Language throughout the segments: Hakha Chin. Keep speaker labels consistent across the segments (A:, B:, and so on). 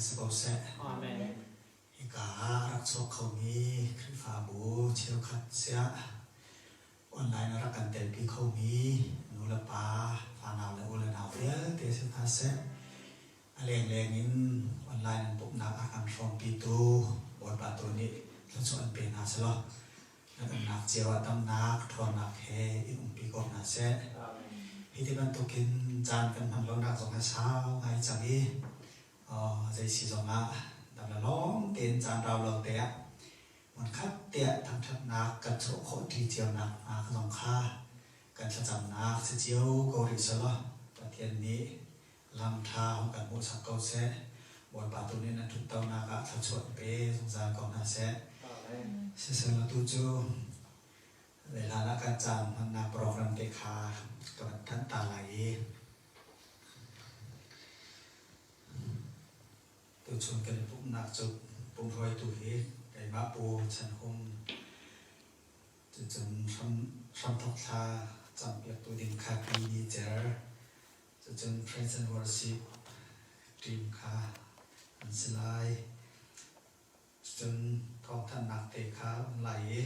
A: si ko seh.
B: Amen.
A: Hika ah rak chuak khomi Khrihfabu cheukhat siah online a rak kan telpi khomi nulepa, fanau le u le nau vialte si hna seh. A lengleng in online an pumhnak a kan hrawmpitu Bawipa tu nih thluachuah an pe hna selaw nan umnak cio ah damnak, ṭhawnnak he in umpi ko hna seh. Hi ti bantukin caan kan hman lonak zong a sau ngai cang i zei si zongah dam le lawm tein caan rau lo te ah hmunkhat tiah thangṭhatnak kan chuah khawh ṭi cio nakhnga zong kha kan thlacamnak si cio ko rih selaw Pathian nih lam ṭha hung kan hmuhsak ko seh. Bawipa tu nih nan ṭhuttonak ah thluachuah pe zungzal ko hna seh. Siseh tu cu lehlan ah kan caan hmannak program te kha ka van thanh ta lai i tuchun kan i pumhnak cu pumhruaitu hi keimah Pu Chan Hung cucun hramthok thla campiaktu ding kha Pi Ni Cer cucun Praise and Worship team kha an si lai. Cun thawngthanhnak te kha um lai i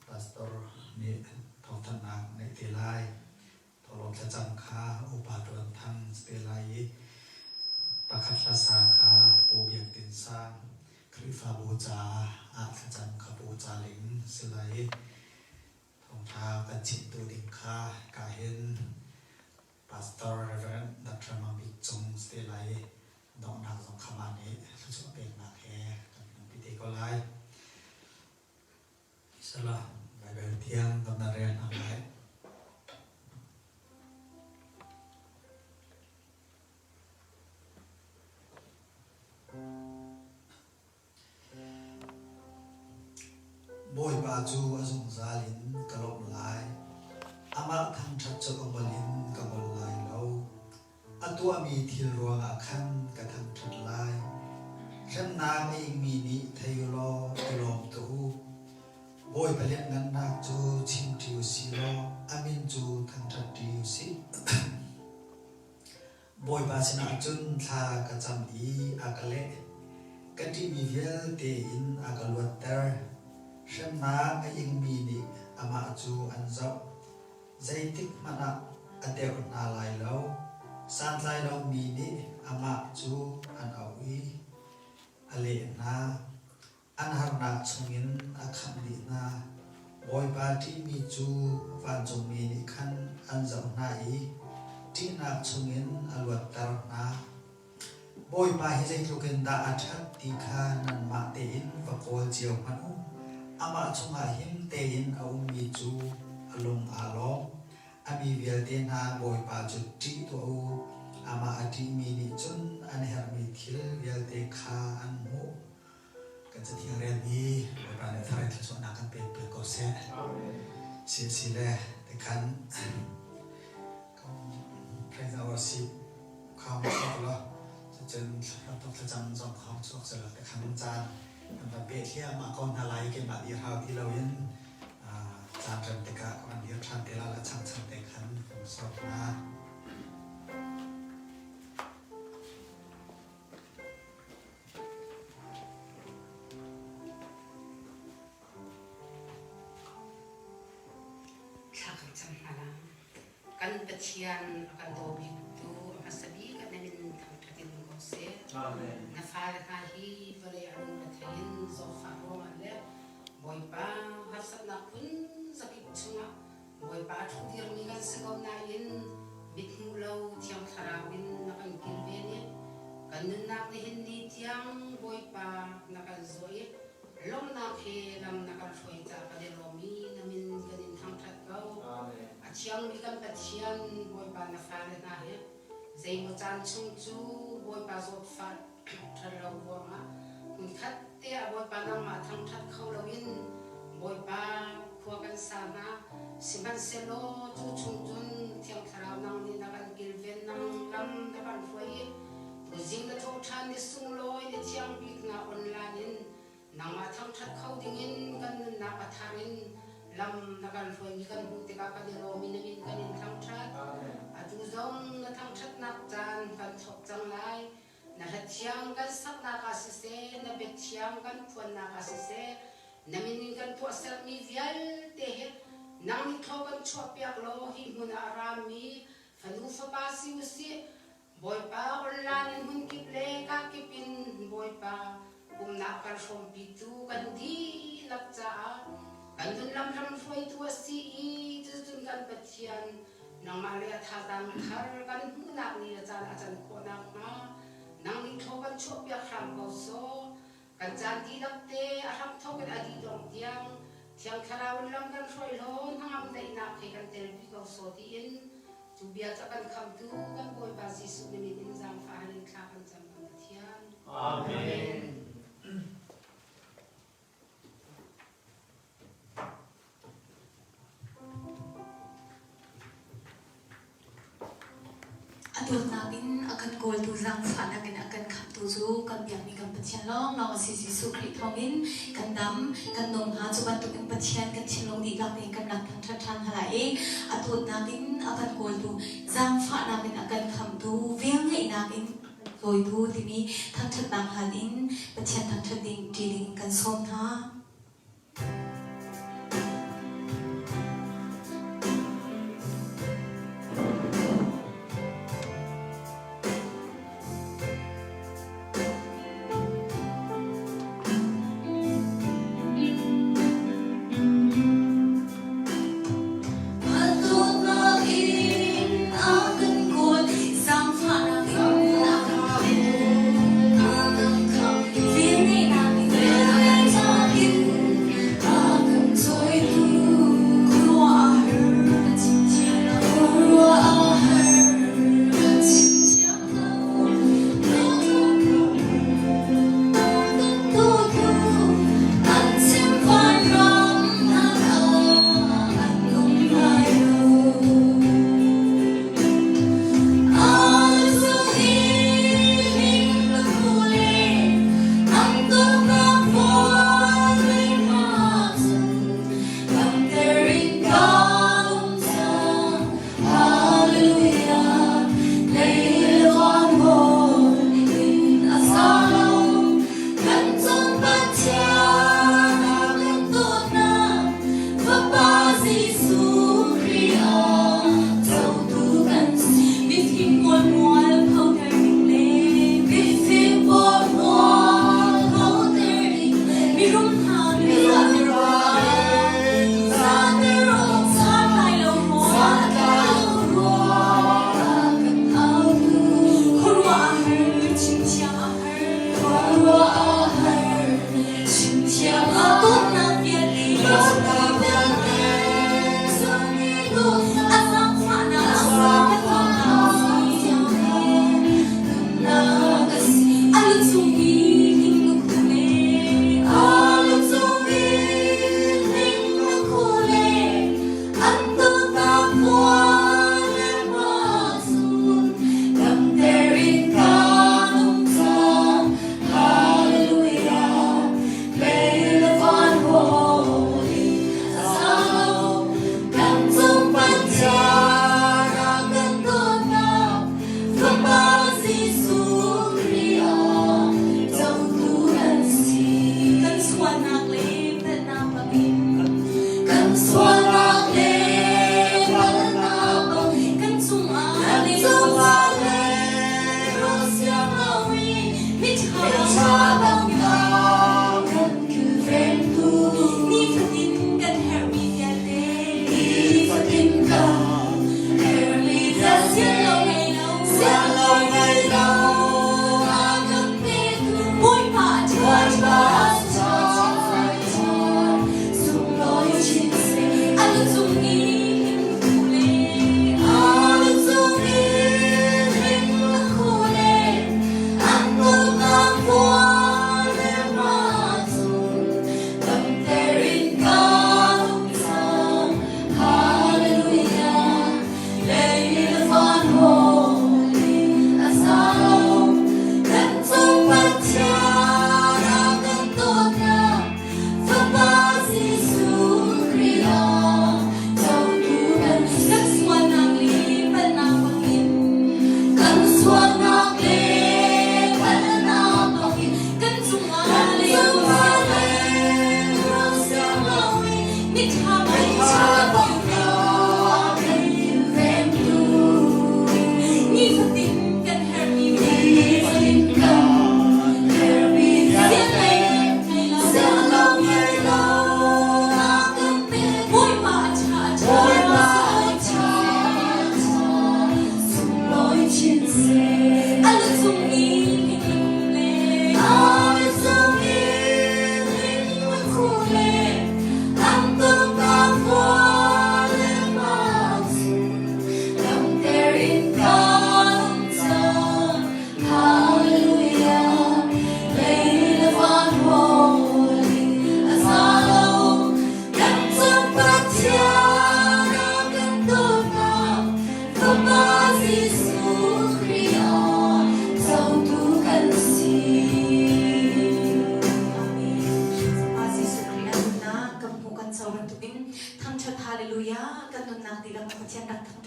A: pastor nih thawngthanhnak ngeih te lai. Thawhlawm thlacam kha upa ṭuan thang si te lai i pakhat hlasa kha Pu Biak Tin Sang Khrihfabu caah thlacam kha Pu Ca Ling si lai i thawngṭha kan chimtu ding kha ka hin Pastor Rev. Dr. Mang Bik Cung si te lai i donghnak zong kha mah nih thluachuah peknak he kan hmanpi te ko lai. Sala Baibal thiang kan na rel hna lai. Bawipa cu a zungzal in ka lawmh lai. Amah thangṭhat cu a ngol in ka ngol lai lo. A tuahmi thil ruangah khan ka thangṭhat lai. Hremnak a ingmi nih thei u law i lawm tuah u. Bawipa lianhngannak cu chim ṭi u sih law a min cu thangṭhat ṭi u sih. Bawipa sinah cun thla ka cam i a ka leh. Ka ṭihmi vialte in a ka luatter. Hremnak a ingmi nih amah cu an zoh. Zeitik hmanh ah a deuh hna lai lo. Santlai lomi nih amah cu an auh i a leh hna. An harnak chungin a khamh dih hna. Bawipa ṭihmi cu vancungmi nih khan an zoh hna i ṭihnak chungin a luatter hna. Bawipa hi zeitluk in dah a ṭhat ti kha nanmah tein va kawl cio hmanh u. Amah chungah him tein a ummi cu a lung aa lawm. A mi vialte hna Bawipa cu ṭih tuah u. Amah a ṭihmi nih cun an herhmi thil vialte kha an hmuh. Kan cathiang relmi Bawipa nih thar in thluachuahnak kan pek piak ko seh. Si si le tikhan praise and worship khawng chuak law cucun ram thlacam zong khawng chuak selaw tikhan caan kan van peh thliahmah ko hna lai keimah dir hau ti loin caan rem tikah kan van dir ṭhan te la la changchang te khan kan sawm hna.
C: Thla kan cam hna lai. Kan Pathian a kan daw biktu a hmasa bik ah na min thangṭhat in um ko seh.
B: Amen.
C: Na fale hna hi vawlei ah lung rethei in zawtfah ruangah le Bawipa harsatnak phun zakip chungah Bawipa a ṭhu dirmi kan si ko nain mithmuh lo Thiang Thlarau in na kan kilven i kan nunnak nihin ni tiang Bawipa na kan zuah i lawmhnak he lam na kan hruai caah kan i lawm i na min kan in thangṭhat ko. A thiangmi kan Pathian Bawipa na fale hna hi zeimaw caan chung cu Bawipa zawtfah ṭhat lo ruangah hmunkhat te ah Bawipa nangmah thangṭhat kho loin Bawipa khua kan sa hna. Sihmanhsehlaw cu chung cun Thiang Thlarau nang nih na kan kilven nang lam na kan hruai i tuzing na thawhṭhan ni sunglawi ni thiang bik na online in nangmah thangṭhat kho dingin kan nunnak a thar in lam na kan hruaimi kan hmuh tikah kan i lawm i na min kan in thangṭhat. Atu zong na thangṭhatnak caan kan thawk cang lai. Na hla. thiang kan saknak ah siseh, na bia thiang kan phuannak ah siseh, na min in kan tuahsermi vialte hi nang nih thlaw kan chuahpiak law hi hmun ah a rami fanu fapa si usih, Bawipa online in hmunkip le kakip in Bawipa pumnak kan hrawmpitu kan dihlak caah kan nunlam lamhruaitu a si i cucun kan Pathian nangmah le a thazaang thar kan hmuhnak ni le caan a can khawh nakhnga nang nih thlaw kan chuahpiak hram ko sawh. Kan caan dihlak te a hramthawk in a dih dongh tiang Thiang Thlarau in lam kan hruai law hnangam daihnak he kan telpi ko sawh tiin cu bia cu a kan khamtu kan Bawipa Jesuh na min in zaangfah hal in thla kan cam kan Pathian.
B: Amen.
D: A dawtnak in a kan kawltu zaangfahnak in a kan khamhtu cu kan biakmi kan Pathian lawnglawng a si. Jesuh Khrih thawngin kan dam, kan nung hnga. Cu bantukin Pathian kan thinlung dihlak tein kan rak thangṭhat ṭhan hna lai i a dawtnak in a kan kawltu, zaangfahnak in a kan khamhtu, velngeihnak in a kan cawitu timi thangṭhatnak hal in Pathian thangṭhat ding ṭi ding kan sawm hna. Dawtnak in a kan kawl, zaangfahnak in a kan khamh.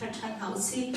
D: thangṭhat ṭhan hna u sih.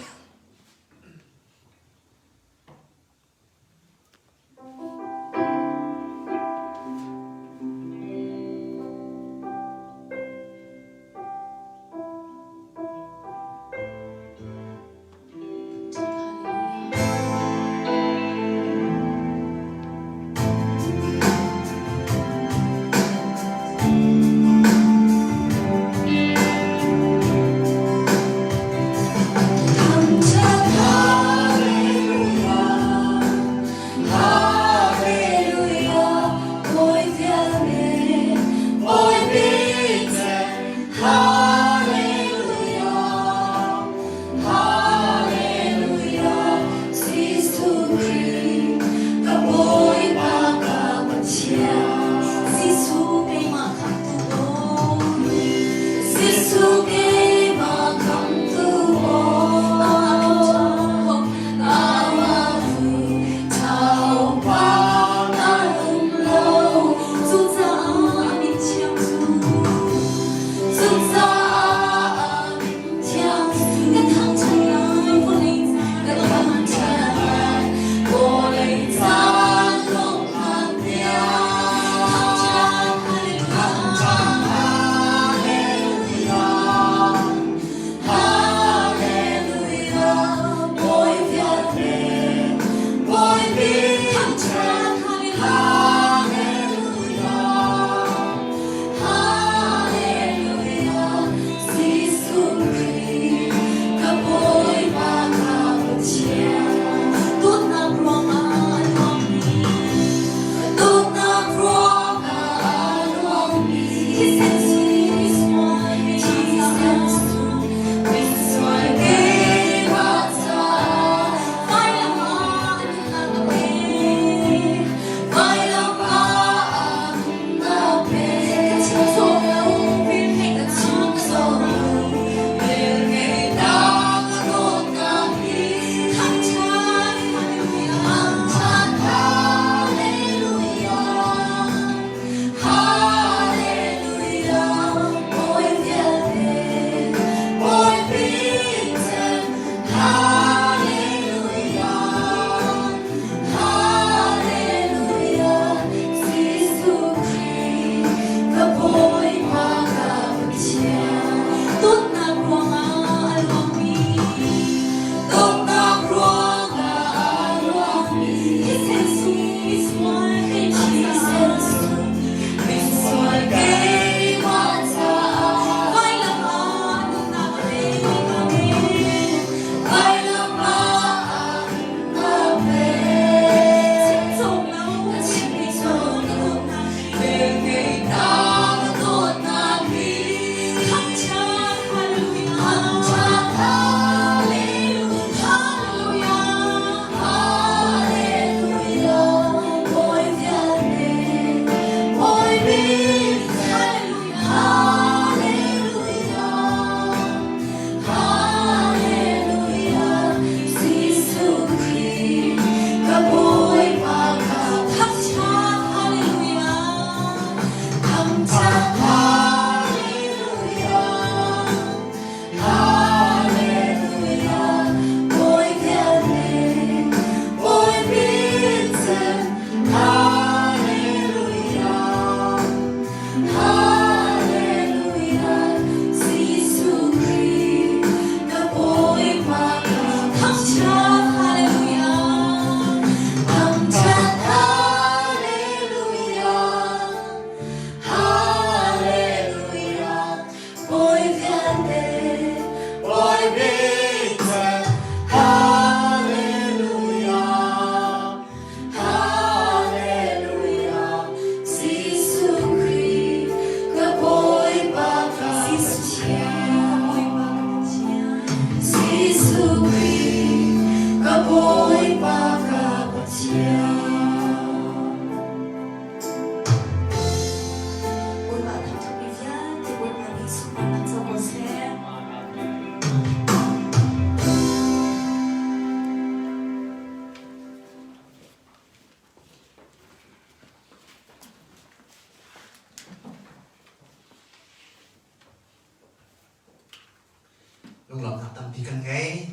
A: Lunglawmhnak tampi kan ngei.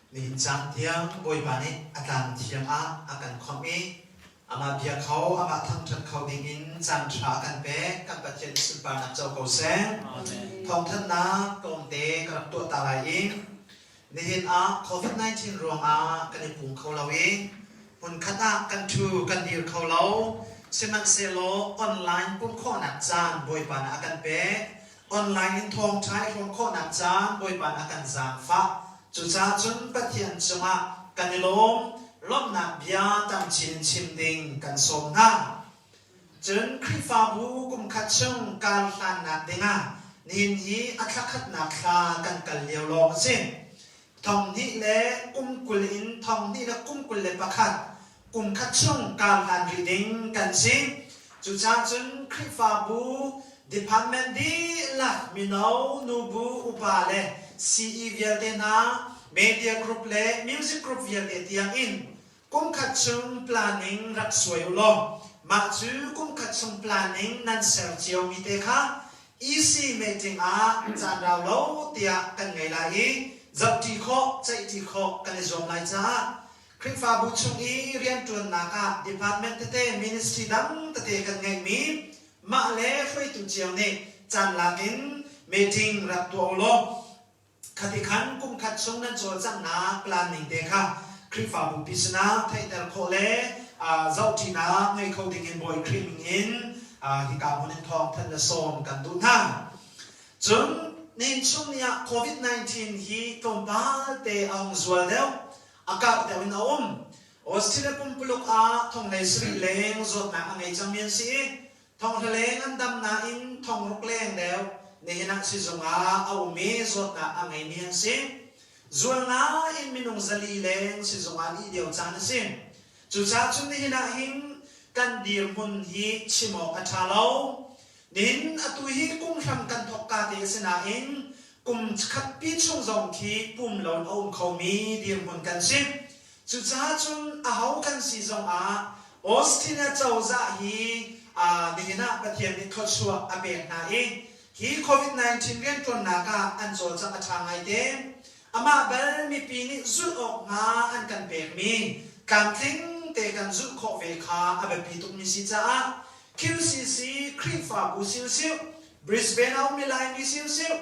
A: Nihin caan tiang Bawipa nih a tlang thiang ah a kan khawmh i amah bia kho, amah thangṭhat kho dingin caan ṭha a kan pek. Kan Pathian nih sunparnak co ko seh. Thawngthanhnak tlawmte ka rak tuah ta lai i nihin ah COVID-19 ruangah kan i pum kho lo i hmunkhat ah kan ṭhu kan dir kho lo. Sihmanhsehlaw online pumh khawhnak caan Bawipa nih a kan pek. Online in thawngṭha i hrawm khawhnak caan Bawipa nih a kan zaangfah. Cucaah cun Pathian cungah kan i lawm. Lawmhnak bia tam chin chim ding kan sawm hna. Cun Khrihfabu kum khat chung kar hlannak dingah nihin hi a thla khatnak thla kan kal lio lawng a si. Thong hnih le kum 20 in thong hnih le kum 21 kum khat chung kar hlan rih ding kan si. Cucaah cun Khrihfabu department dihlak mino, nubu, upa le CE vialte hna, media group le music group vialte tiang in kum khat chung planning rak suai u law mah cu kum khat chung planning nan ser ciomi te kha EC meeting ah caan rau lo tiah kan ngei lai i zohṭi khawh, ceihṭi khawh kan i zuam lai caah Khrihfabu chung i rianṭuannak ah department tete, ministry dang tete kan ngeihmi mah le hruaitu cio nih caan lak in meeting rak tuah u law khati khan kum khat chung nan cawlcanghnak plan ning te kha Khrihfabu pi sinah theihter khawh le zohṭinak ngei kho ding in Bawi Khrih min in hika hmun in thawng thanh le sawm kan duh hna. Cun nihin chung ni ah COVID-19 hi tlawmpal te a hung zual deuh. A karh deuh in a um. Australia pumpuluk ah thonglei sarih leng zawtnak a ngei cangmi an si i thonghla leng an dam nain thongruk leng deuh nihin ah sizung ah a um i zawtnak a ngeimi an si. Zual ngai in minung 400 leng sizung ah ih lio caan a si. Cucaah cun nihin ah hin kan dirhmun hi chim awk a ṭha lo. Nihin atu hi kum hram kan thawk ka te a si nain kum khatpi chung zong khi pum lo in a um khomi dirhmun kan si. Cucaah cun aho kan si zongah Australia cozah hi nihin ah Pathian nih thluachuah a pek hna i hi COVID-19 rianṭuannak ah an cawlcangh a ṭha ngaite. Amah bal mipi nih zulh awk hnga an kan pekmi tlamtling te kan zulh khawh ve kha a biapi tukmi si caah QCC Khrihfabu siusiu, Brisbane a ummi Laimi siusiu,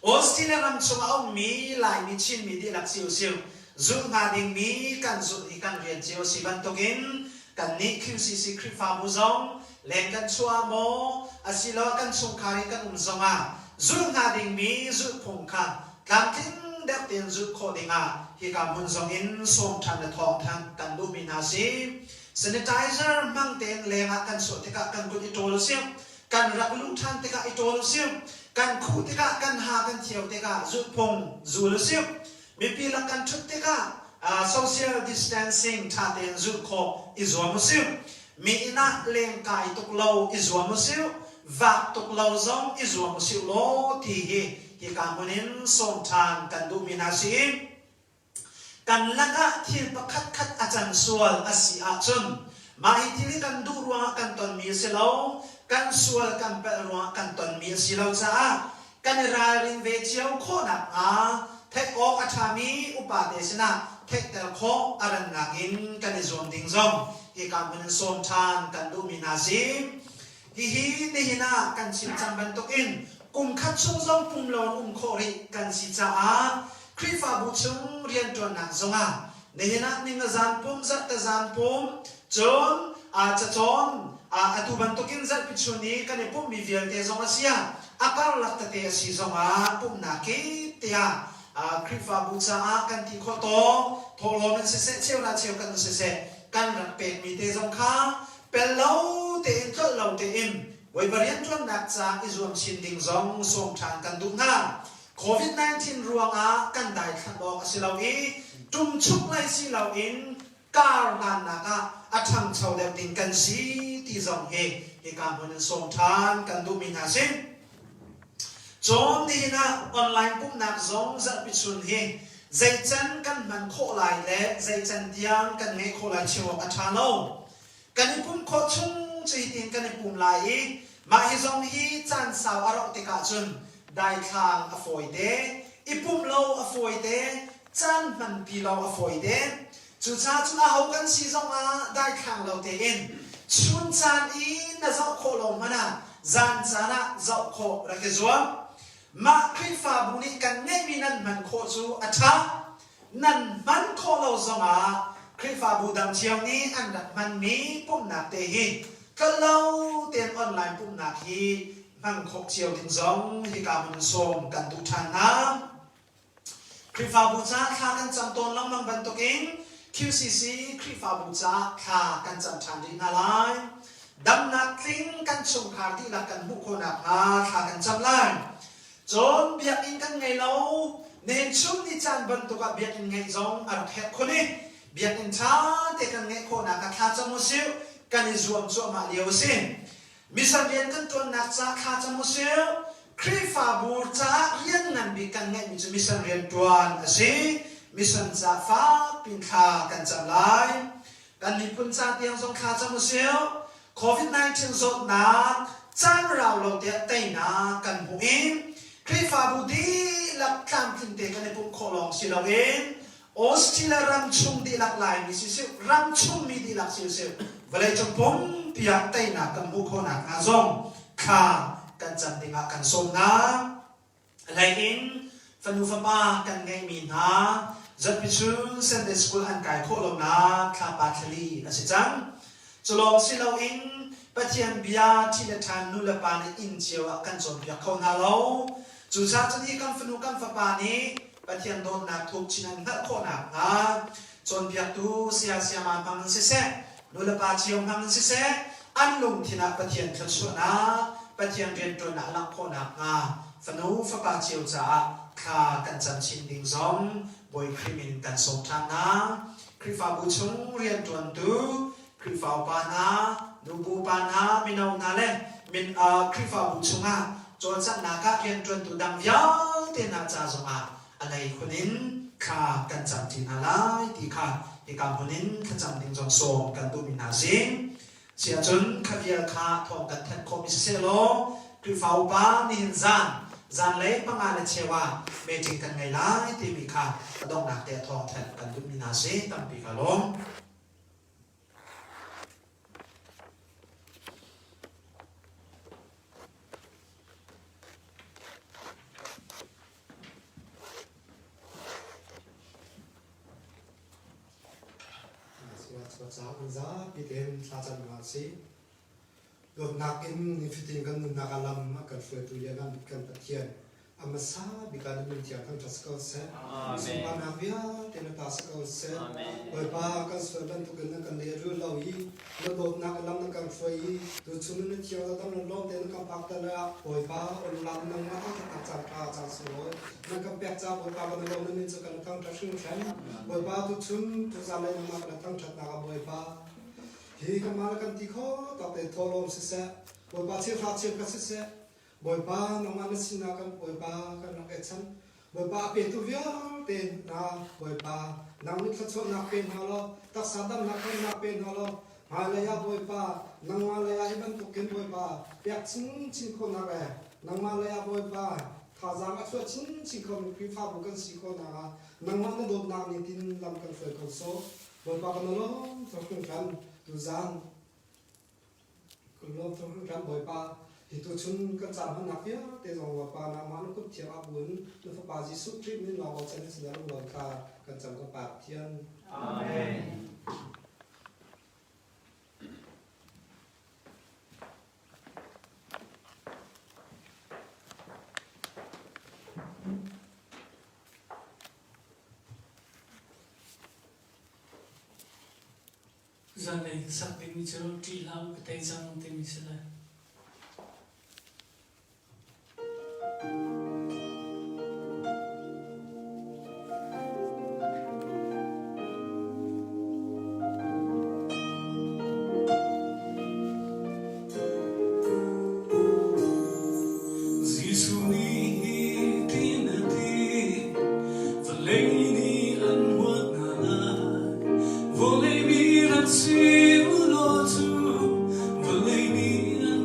A: Australia ram chung a ummi Laimi Chinmi dihlak siusiu, zulh hnga dingmi kan zulh hi kan rian cio a si bantukin kannih QCC Khrihfabu zong leng kan chuah maw asiloah kan chungkhar i kan um zongah zulh hnga dingmi zulhphung kha tlamtling deuh tein zulh khawh dingah hika hmun zong in sawm ṭhan le thawngthanh kan duhmi hna si. Sanitizer hmang tein lengah kan chuah tikah kan kut i ṭawl usih. Kan rak luh ṭhan tikah i ṭawl usih. Kan khuh tikah kan ha kan thio tikah zulhphung zul usih. Mipi lak kan ṭhut tikah uh, social distancing ṭha tein zulh khawh i zuam usih. Mi inn ah lengkai tuk lo i zuam usih. Vak tuk lo zong i zuam usih law ti hi hika hmun in sawm ṭhan kan duhmi hna si. Kan lakah thil pakhatkhat a can sual a si ahcun mah hi thil hi kan duh ruangah kan tonmi a si lo, kan sual kan palh ruangah kan tonmi a si lo caah kan i ralrin ve cio khawh nakhnga theih awk a ṭhami upate sinah theihter khawh a rannak in kan i zuam ding zong hika hmun in sawm ṭhan kan duhmi hna si. Hihi nihin ah kan chim cang bantukin kum khat chung zong pum lo in um khawh rih kan si caah Khrihfabu chung rianṭuannak zongah nihin ah ninga zan pum, zarhte zan pum, cun cacawn atu bantukin zarhpi chun i kan i pumhmi vialte zong a si ah a karlak tete a si zongah pumhnak kip tiah Khrihfabu caah kan ti khawh tawk thawhlawm in siseh cheuhra cheu kan siseh kan rak pekmi te zong kha Pel lo tein tlolh lo tein Bawipa rianṭuannak ca i zuam chin ding zong sawm ṭhan kan duh hna. COVID-19 ruangah kan daithlanh awk a si lo i ṭumchuk lei si loin kar hlannak ah a ṭhangcho deuh ding kan si ti zong hi hika hmun in sawm ṭhan kan duhmi hna si. Cun nihin ah online pumhnak zong zarhpi chun hi zeican kan hman khawh lai le zeican tiang kan ngeih khawh lai chim awk a ṭha lo. Kan i pumh khawh chung cu hitin kan i pum lai i mah hi zong hi caan sau a rauh tikah cun daithlang a fawi te.
B: I pumh lo a fawi te, caan hmanpi lo a fawi te. Cucaah cun aho kan si zongah daithlang lo tein chun caan i na zoh khawh lo hmanh ah zan caan ah zoh khawh rak i zuam. Mah Khrihfabu nih kan ngeihmi nan hman khawh cu a ṭha. Nan hman khawh lo zongah Khrihfabu dang cio nih an rak hmanmi pumhnak te hi tlolh lo tein online pumhnak hi hmang khawh cio ding zong hika hmun sawm kan duh ṭhan hna. Khrihfabu caah thla kan cam tawn lengmang bantukin QCC Khrihfabu caah thla kan cam ṭhan rih hna lai. Damnak tling kan chungkhar dihlak kan hmuh khawh nakhnga thla kan cam lai. Cun biakinn kan ngei lo. Nihin chun ni caan bantuk ah biakinn ngeih zong a rak herh khun i biakinn ṭha te kan ngeih khawhnak ah thla cam usih kan i zuam cuahmah lio a si. Mission rian kan ṭuannak caah thla cam usih. Khrihfabu caah rian ngan bik kan ngeihmi cu mission rian ṭuan a si. Mission caah fak pin thla kan cam lai. Kan miphun ca tiang zong thla cam usih. COVID-19 zawtnak caan rau lo tiah teinak kan hmuh i Khrihfabu dihlak tlamtling te kan i pumh khawh lawng si loin Australia ram chung dihlak Laimi siseh ram chungmi dihlak siseh vawleicung pumpi ah teinak kan hmuh khawh nakhnga zong thla kan cam dingah kan sawm hna. Hlei in fanu fapa kan ngeihmi hna zatpi chun Sunday School an kai khawh lonak thlapa thlali a si cang. Cu lawng si loin Pathian bia ṭhi le ṭhan nu le pa nih inn cio ah kan cawnpiak kho hna lo. Cucaah cun hi kan fanu kan fapa nih Pathian dawtnak thuk chin an hngalh khawh nakhnga cawnpiaktu saya sayama hmang in siseh, nu le pa cio hmang in siseh, an lungthin ah Pathian thluachuahnak, Pathian rianṭuannak a langh khawh nakhnga fanu fapa cio caah thla kan cam chin ding zong Bawi Khrih min kan sawm ṭhan hna. Khrihfabu chung rianṭuantu Khrihfa upa hna, nubu pa hna, mino hna le min Khrihfabu chungah cawlcanghnak ah rianṭuantu dang vialte hna ca zongah a lei khun in thla kan camṭi hna lai ti kha hika hmun in thlacam ding zong sawm kan duhmi hna si. Siahcun kha vial kha thawng kan thanh khawhmi siseh law Khrihfa upa nihin zan zanlei panga le cheu ah meeting kan ngei lai timi kha a donghnak te thawng thanh kan duhmi hna si tampi ka lawm.
E: Caah zapi tein thlacam hna usih. Dawtnak in nifatin kan nunnak ah lam a kan hruaitu lianngan bik kan Pathian a hmasa bik ah na min thiang kan ṭhat si ko seh. Sunparnak vialte na ta si ko seh. Bawipa kan sual bantukin na kan lehrul lo i na dawtnak in lam na kan hruai i tuchun na thiang le dam le lawm tein na kan phakter le ah Bawipa ullam nangmah thangṭhatnak caan ṭha caan sunglawi na kan pek caah Bawipa kan i lawm na min cu kan thangṭhat hringhran. Bawipa tuchun tuzaan lei nangmah kan thangṭhatnak ah Bawipa hi kanmah le kan ti kho tawk te thawhlawm siseh Bawipa cheuhra cheukhat siseh Bawipa nangmah na sinah kan Bawipa kan rak i chan. Bawipa a petu vialte hna Bawipa nang nih thluachuahnak pe hna law taksa damnak damnak pe hna law hmailei ah Bawipa nangmah lei ah hi bantukin Bawipa pek chinchin khawhnak le nangmah lei ah Bawipa thazaang a chuah chinchin khomi Khrihfabu kan si khawhnak ah nangmah na dawtnak nih tin lam kan hruai ko sawh. Bawipa kan lawm tuk hringhran tuzaan Kan lawm tuk hringhran Bawipa. Hi tuchun kan caan hmannak vialte zong Bawipa nangmah na kut thiang ah buin na Fapa Jesuh Khrih min lawng bochan in sinah lunglawn kha kan cam kan Pa Pathian.
F: Amen.
G: Zanlei sak dingmi cu ṭih hlah u ka tei cang timi si lai. Jesuh nih hitin a ti, vawlei nih an huat hna lai. Vawlei mi rak si u law cu vawlei nih an.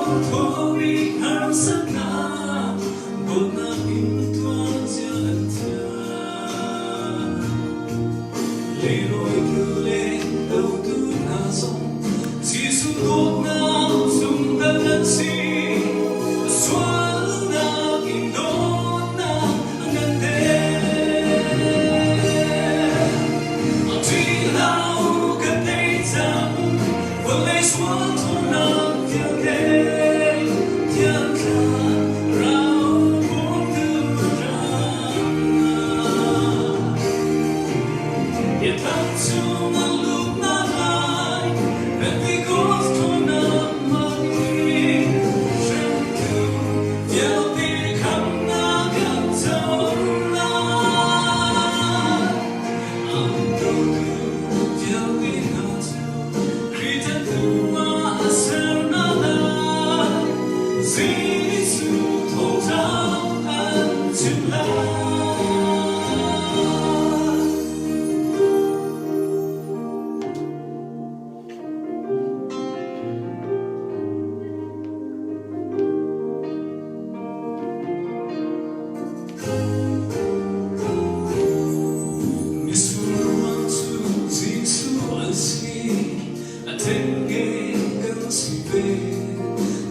G: Thawbik harsatnak dawtnak in tuar cia an thiam. Leirawitu le dotu hna zong Jesuh dawtnak chungtel an si. Sualnak in dawtnak a ngan deuh. A ṭihlo kan tei cang, vawlei sual ṭhawnnak vialte thiang thlarau bawmtu ra. Biatak chung an luhnak lai, Pentecost ṭhawnnak hmang in hremtu vialte khamnak kan co lai. An dotu vialte hna cu Khrih ṭanhtu ah a sernak lai. Jesuh thawngṭha an chim lai. Misual cu Jesuh an si, a ṭhenge kan si ve.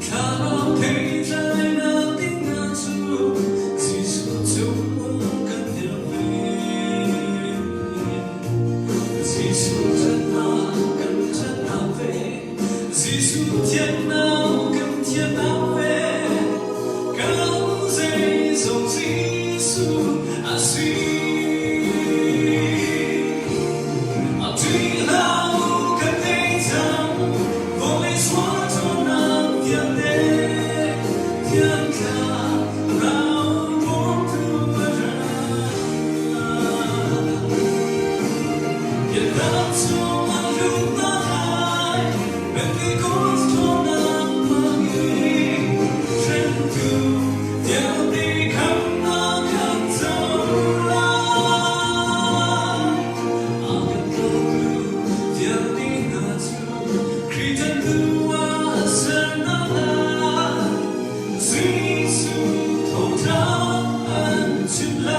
G: Thlarau theitlainak ding hna cu Jesuh cung kan herh ve. Jesuh ṭhatnak kan ṭhatnak ve, Jesuh thiannak kan thiannak ve. Kan zeizong Jesuh a si. A ṭihlo kan tei cang, vawlei sual ṭhawnnak vialte thiang thlarau bawmtu a ra. Biaknak chung an lut hna lai, Pentecost ṭhawnnak hmangin hremtu vialte khamnak kan co lai. A kan dawtu vialte hna cu Khrih ṭanhtu ah a ser hna lai. Jesuh thawngṭha an chim lai.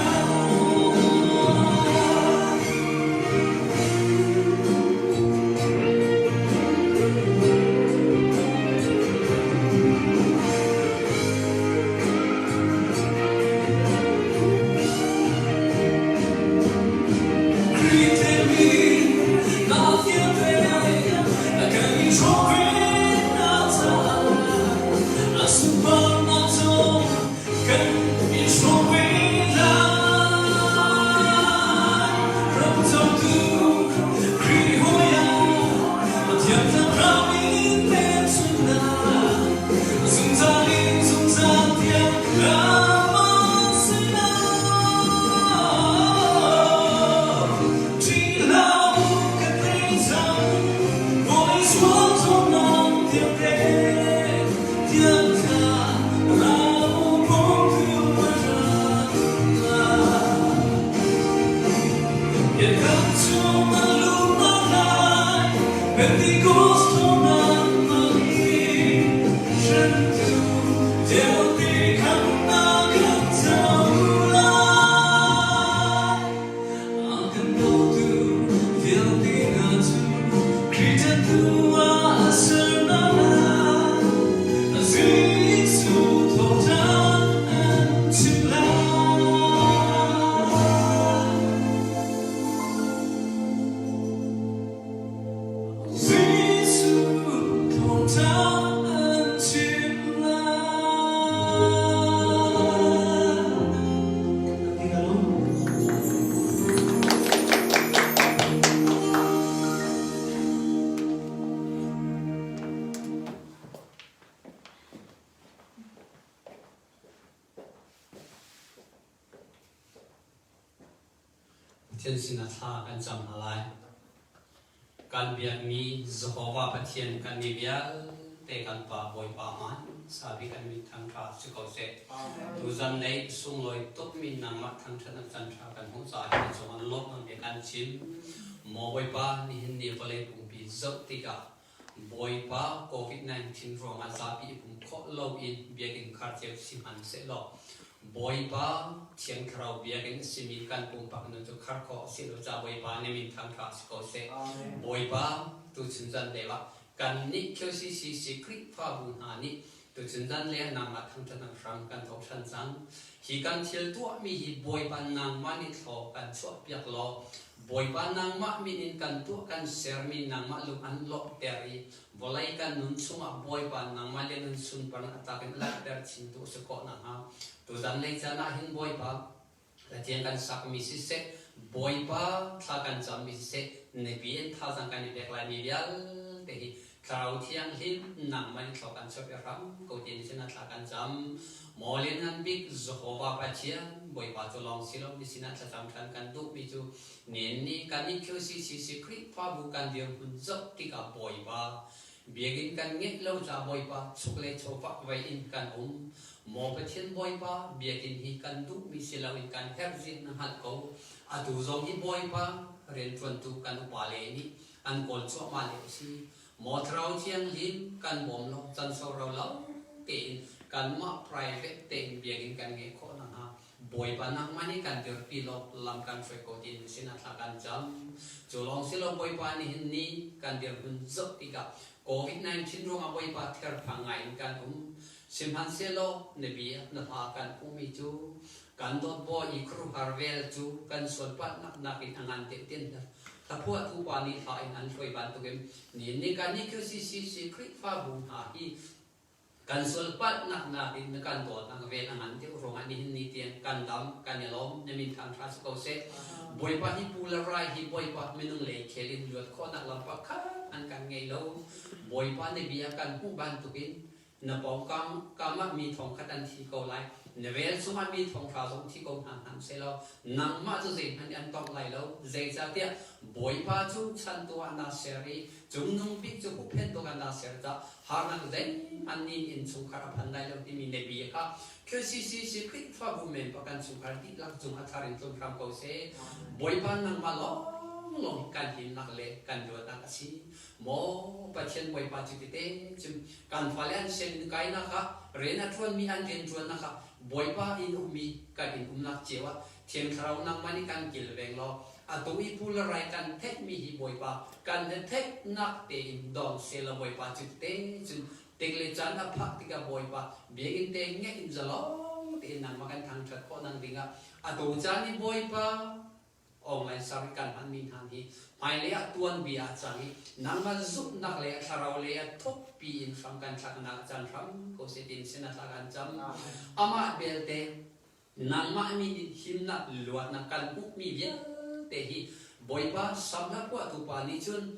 G: Zungzal in zungzal tiang ramah sinah Pentecost thawngnak hmangin hremtu vialte khamnak kan co lai. A kan dawtu vialte hna cu Khrih ṭanhtu ah a ser hna lai. Jesuh thawngṭha an chim lai. Jesuh thawngṭha an chim lai.
F: Pathian sinah thla kan cam hna lai. Kan biakmi Jehovah Pathian kan mi vialte kan Pa Bawipa hmaisa bik an min thangṭha si ko seh. Tuzan lei sunglawi tukmi nangmah thangṭhatnak canṭha kan hmuh caah hi cungah lawmhnak bia kan chim. Maw Bawipa, nihin ni vawlei pumpi zoh tikah. Bawipa COVID-19 ruangah zapi i pum khawh loin biakinn khar cio si hmanhsehlaw Bawipa Thiang Thlarau biakinn a simi kan pumpak nun cu khar khawh a si lo caah Bawipa nih min thangṭha si ko seh. Bawipa tuchun zanlei ah kannih QCCC Khrihfabu hna nih tuchun zanlei ah nangmah thangṭhatnak hram kan thawk ṭhan cang. Hi kan thil tuahmi hi Bawipa nangmah nih thlaw kan chuahpiak law Bawipa nangmah min in kan tuah kan sermi nangmah lung an lawmhter i vawlei kan nun chungah Bawipa nangmah le nun sunparnak a tlak in langhter chin tu a si khawh nakhnga tuzan lei caan ah hin Bawipa Pathian kan sakmi siseh Bawipa thla kan cammi siseh na bia in thazaang kan i pek laimi vialte hi Thlarau Thianghlim nangmah in thlawk an chuah i hram ko ti in thla kan cam. Maw Lianngan Bik Jehovah Pathian, Bawipa cu lawng si lo mi sinah thlacam ṭhan kan duhmi cu nihin ni kan i QCCC Khrihfabu kan dirhmun zoh tikah Bawipa biakinn kan ngeih lo caah Bawipa chuk le chawfah vei in kan um. Maw Pathian Bawipa, biakinn hi kan duhmi si loin kan herh zia na hngalh ko. Atu zong hi Bawipa rianṭuantu kan upa le nih an kawl cuahmah lio a si. Maw Thlarau Thianghlim kan bawm lo, can soro lo tein kanmah private tein biakinn kan ngeih khawh nakhnga Bawipa nangmah nih kan dirpi law lam kan hruai ko tiin na sinah thla kan cam. Cu lawng si lo Bawipa nihin ni kan dirhmun zoh tikah COVID-19 ruangah Bawipa therphang ngai in kan um. Sihmanhsehlaw na bia na hla kan hmuhmi cu kan dawt bawi i khuaruahhar vel cu kan sualpalhnak nakin a ngan deuh tin Hlaphuahtu pa nih hla in an hruai bantukin nihin ni kan nih QCCC Khrihfabu hna hi kan sualpalhnak nakin na kan dawtnak vel a ngan deuh ruangah nihin ni tiang kan dam kan i lawm na min thang ṭha si ko seh. Bawipa hi pu le rai hi Bawipa minung lei khel in luat khawhnak lam pakhat an kan ngei lo. Bawipa na bia kan hmuh bantukin Na pawngkam kam ah mi thongkhat an thi ko lai, na velchum ah mi thonghra zong thi ko hna hmanh sehlaw nangmah cu zeihmanh nih an tongh lai lo. Zeicahtiah Bawipa cu chantu ah naa ser i Cungnung Bik cu huhphentu ah naa ser caah harnak zeihmanh nih innchungkhar a phan lai lo timi na bia kha QCCC Khrihfabu member kan chungkhar dihlak cung a thar in tlung hram ko seh. Bawipa nangmah lawnglawng hi kan himnak le kan luatnak a si. Maw Pathian Bawipa cu tete cun kan fale an sianginn kainak ah rian a ṭuanmi an rianṭuannak ah Bawipa inn ummi kan inn umnak cio ah Thiang Thlarau nangmah nih kan kilveng law atu i pu le rai kan theihmi hi Bawipa kan theihnak tein dong selaw Bawipa cu tete cun tik le caan a phak tikah Bawipa biakinn te ngeih in zalong tein nangmah kan thangṭhat khawh nak dingah atu caan i Bawipa online service kan hmanmi hna hi hmailei ah tuanbia ah cang i nangmah zumhnak lei ah thlarau lei ah thukpi in hram kan thlaknak caan hram ko seh tiin sin a thla kan cam. Amah belte nangmah mi nih himnak luatnak kan hmuhmi vialte hi Bawipa samhla phuahtu pa nih cun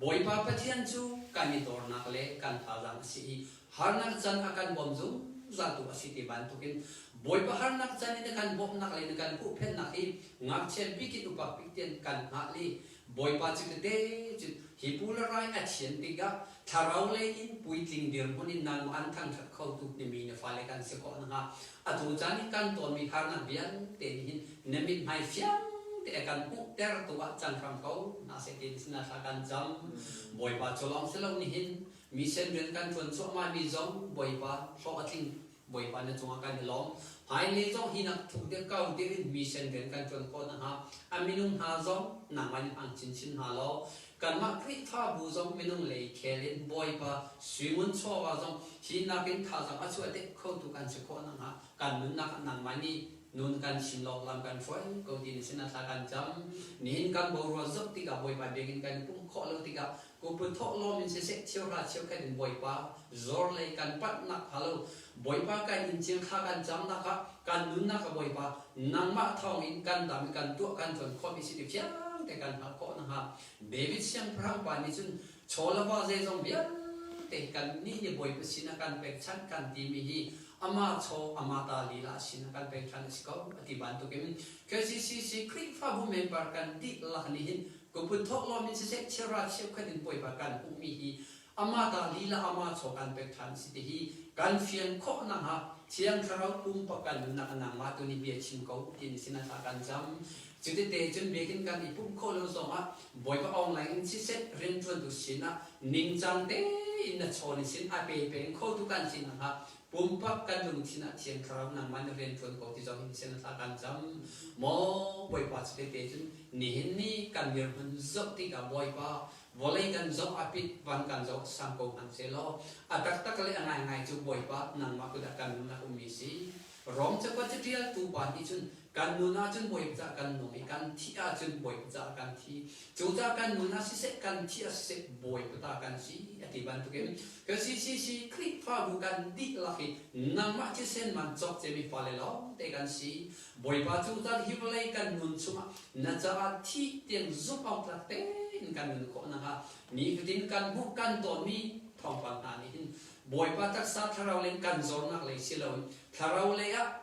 F: Bawipa Pathian cu kan i dornak le kan thazaang a si i harnak can a kan bawm zungzaltu a si ti bantukin Bawipa harnak can i na kan bawmhnak le na kan huhphenhnak hi ngakchia bik in upa bik tiang kan hngah li Bawipa cu tete cu hi pu le rai a thian tikah thlarau lei in puitling dirhmun in nangmah an thangṭhat khotu na mi na fale kan si khawh nakhnga atu caan i kan tonmi harnak vialte nih hin na mithmai fiang te a kan hmuhter tu ah cang hram ko hna seh tiin sinah thla kan cam. Bawipa cu lawng si lo nihin mission rian kan ṭuan cuahmah mi zong Bawipa hlawh a tling. Bawipa na cungah kan i lawm. Hmailei zong hi nak thuk deuh kau deuh in mission rian kan ṭuan khawh nakhnga a minung hna zong nangmah nih hmang chinchin hna law kanmah Khrihfabu zong minung lei khel in Bawipa suingun chawva zong hi nakin thazaang a chuah deuh khotu kan si khawh nakhnga kan nunnak ah nangmah nih nun kan chim lo lam kan hruai ko ti na sinah thla kan cam. Nihin kan boruak zoh tikah Bawipa biakinn kan pumh khawh lo tikah kuput thawh lawm in siseh cheuhra cheukhat in Bawipa zor lei kan panhnak hnga lo Bawipa kan inn cio thla kan camnak ah kan nunnak ah Bawipa nangmah thawng in kan dam i kan tuah kan ṭuan khawhmi si ti fiang te kan hngalh khawh nakhnga David siangpahrang pa nih cun chaw le va zeizong vialte kan nih nih Bawipa sinah kan pekchanh kan timi hi amah chaw amah ta lila sinah kan pek ṭhan a si ko a ti bantukin KCCC Khrihfabu member kan dihlak nih hin kuput thawhlawm in siseh chiara cheukhat in Bawipa kan hmuhmi hi. Amah ta lila amah chaw kan pek ṭhan si ti hi kan fian khawh nakhnga Thiang Thlarau pumpak kan nunnak nangmah tu nih bia chim ko ti na sinah thla kan cam. Cutite cun biakinn kan i pumh khawh lo zongah Bawipa online in siseh rianṭuantu sinah ningcang tein na chaw ni sin a pe peng khotu kan si nakhnga pumpak kan lungthin ah Thiang Thlarau nangmah na rianṭuan ko ti zong hi sinah thla kan cam. Maw Bawipa cutite cun nihin ni kan dirhmun zoh tikah Bawipa Vawlei kan zoh a pit, van kan zoh sang ko hmanh sehlaw, a taktak le a ngaingai cu Bawipa nangmah kut ah kan nun a ummi si. Rom cakuat caṭialtu pa nih cun kan nun ahcun Bawipa caah kan nung i kan thih ahcun Bawipa caah kan thi. Cucaah kan nun ah siseh kan thih ah siseh Bawipa ta kan si a ti bantukin ka CCC Khrihfabu kan dihlak hi nangmah thisen man cawk ciami fale lawngte kan si. Bawipa cu caan hi vawlei kan nun chungah na caah thih tiang zumh awk tlak tein kan nun khawh nakhnga nifatin kan hmuh kan tawnmi thawngpang hna nih hin Bawipa taksa thlarau lei kan zornak lei si loin thlarau lei ah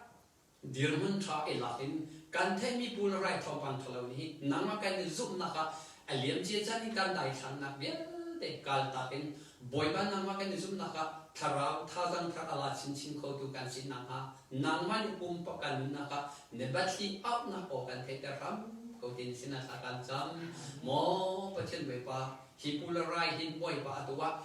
F: dirhmun ṭha i lak in kan theihmi pu le rai thawngpang ṭhalo nih hin nangmah kan i zumhnak ah a liamcia caan in kan daithlannak vialte kaltak in Bawipa nangmah kan i zumhnak ah thlarau thazaang thar a la chinchin khotu kan si nakhnga Nangmah nih pumpak kan nunnak ah na biathli auhnak aw kan theihter hram ko tin sinah thla kan cam. Maw Pathian Bawipa, hi pu le rai hin Bawipa atu ah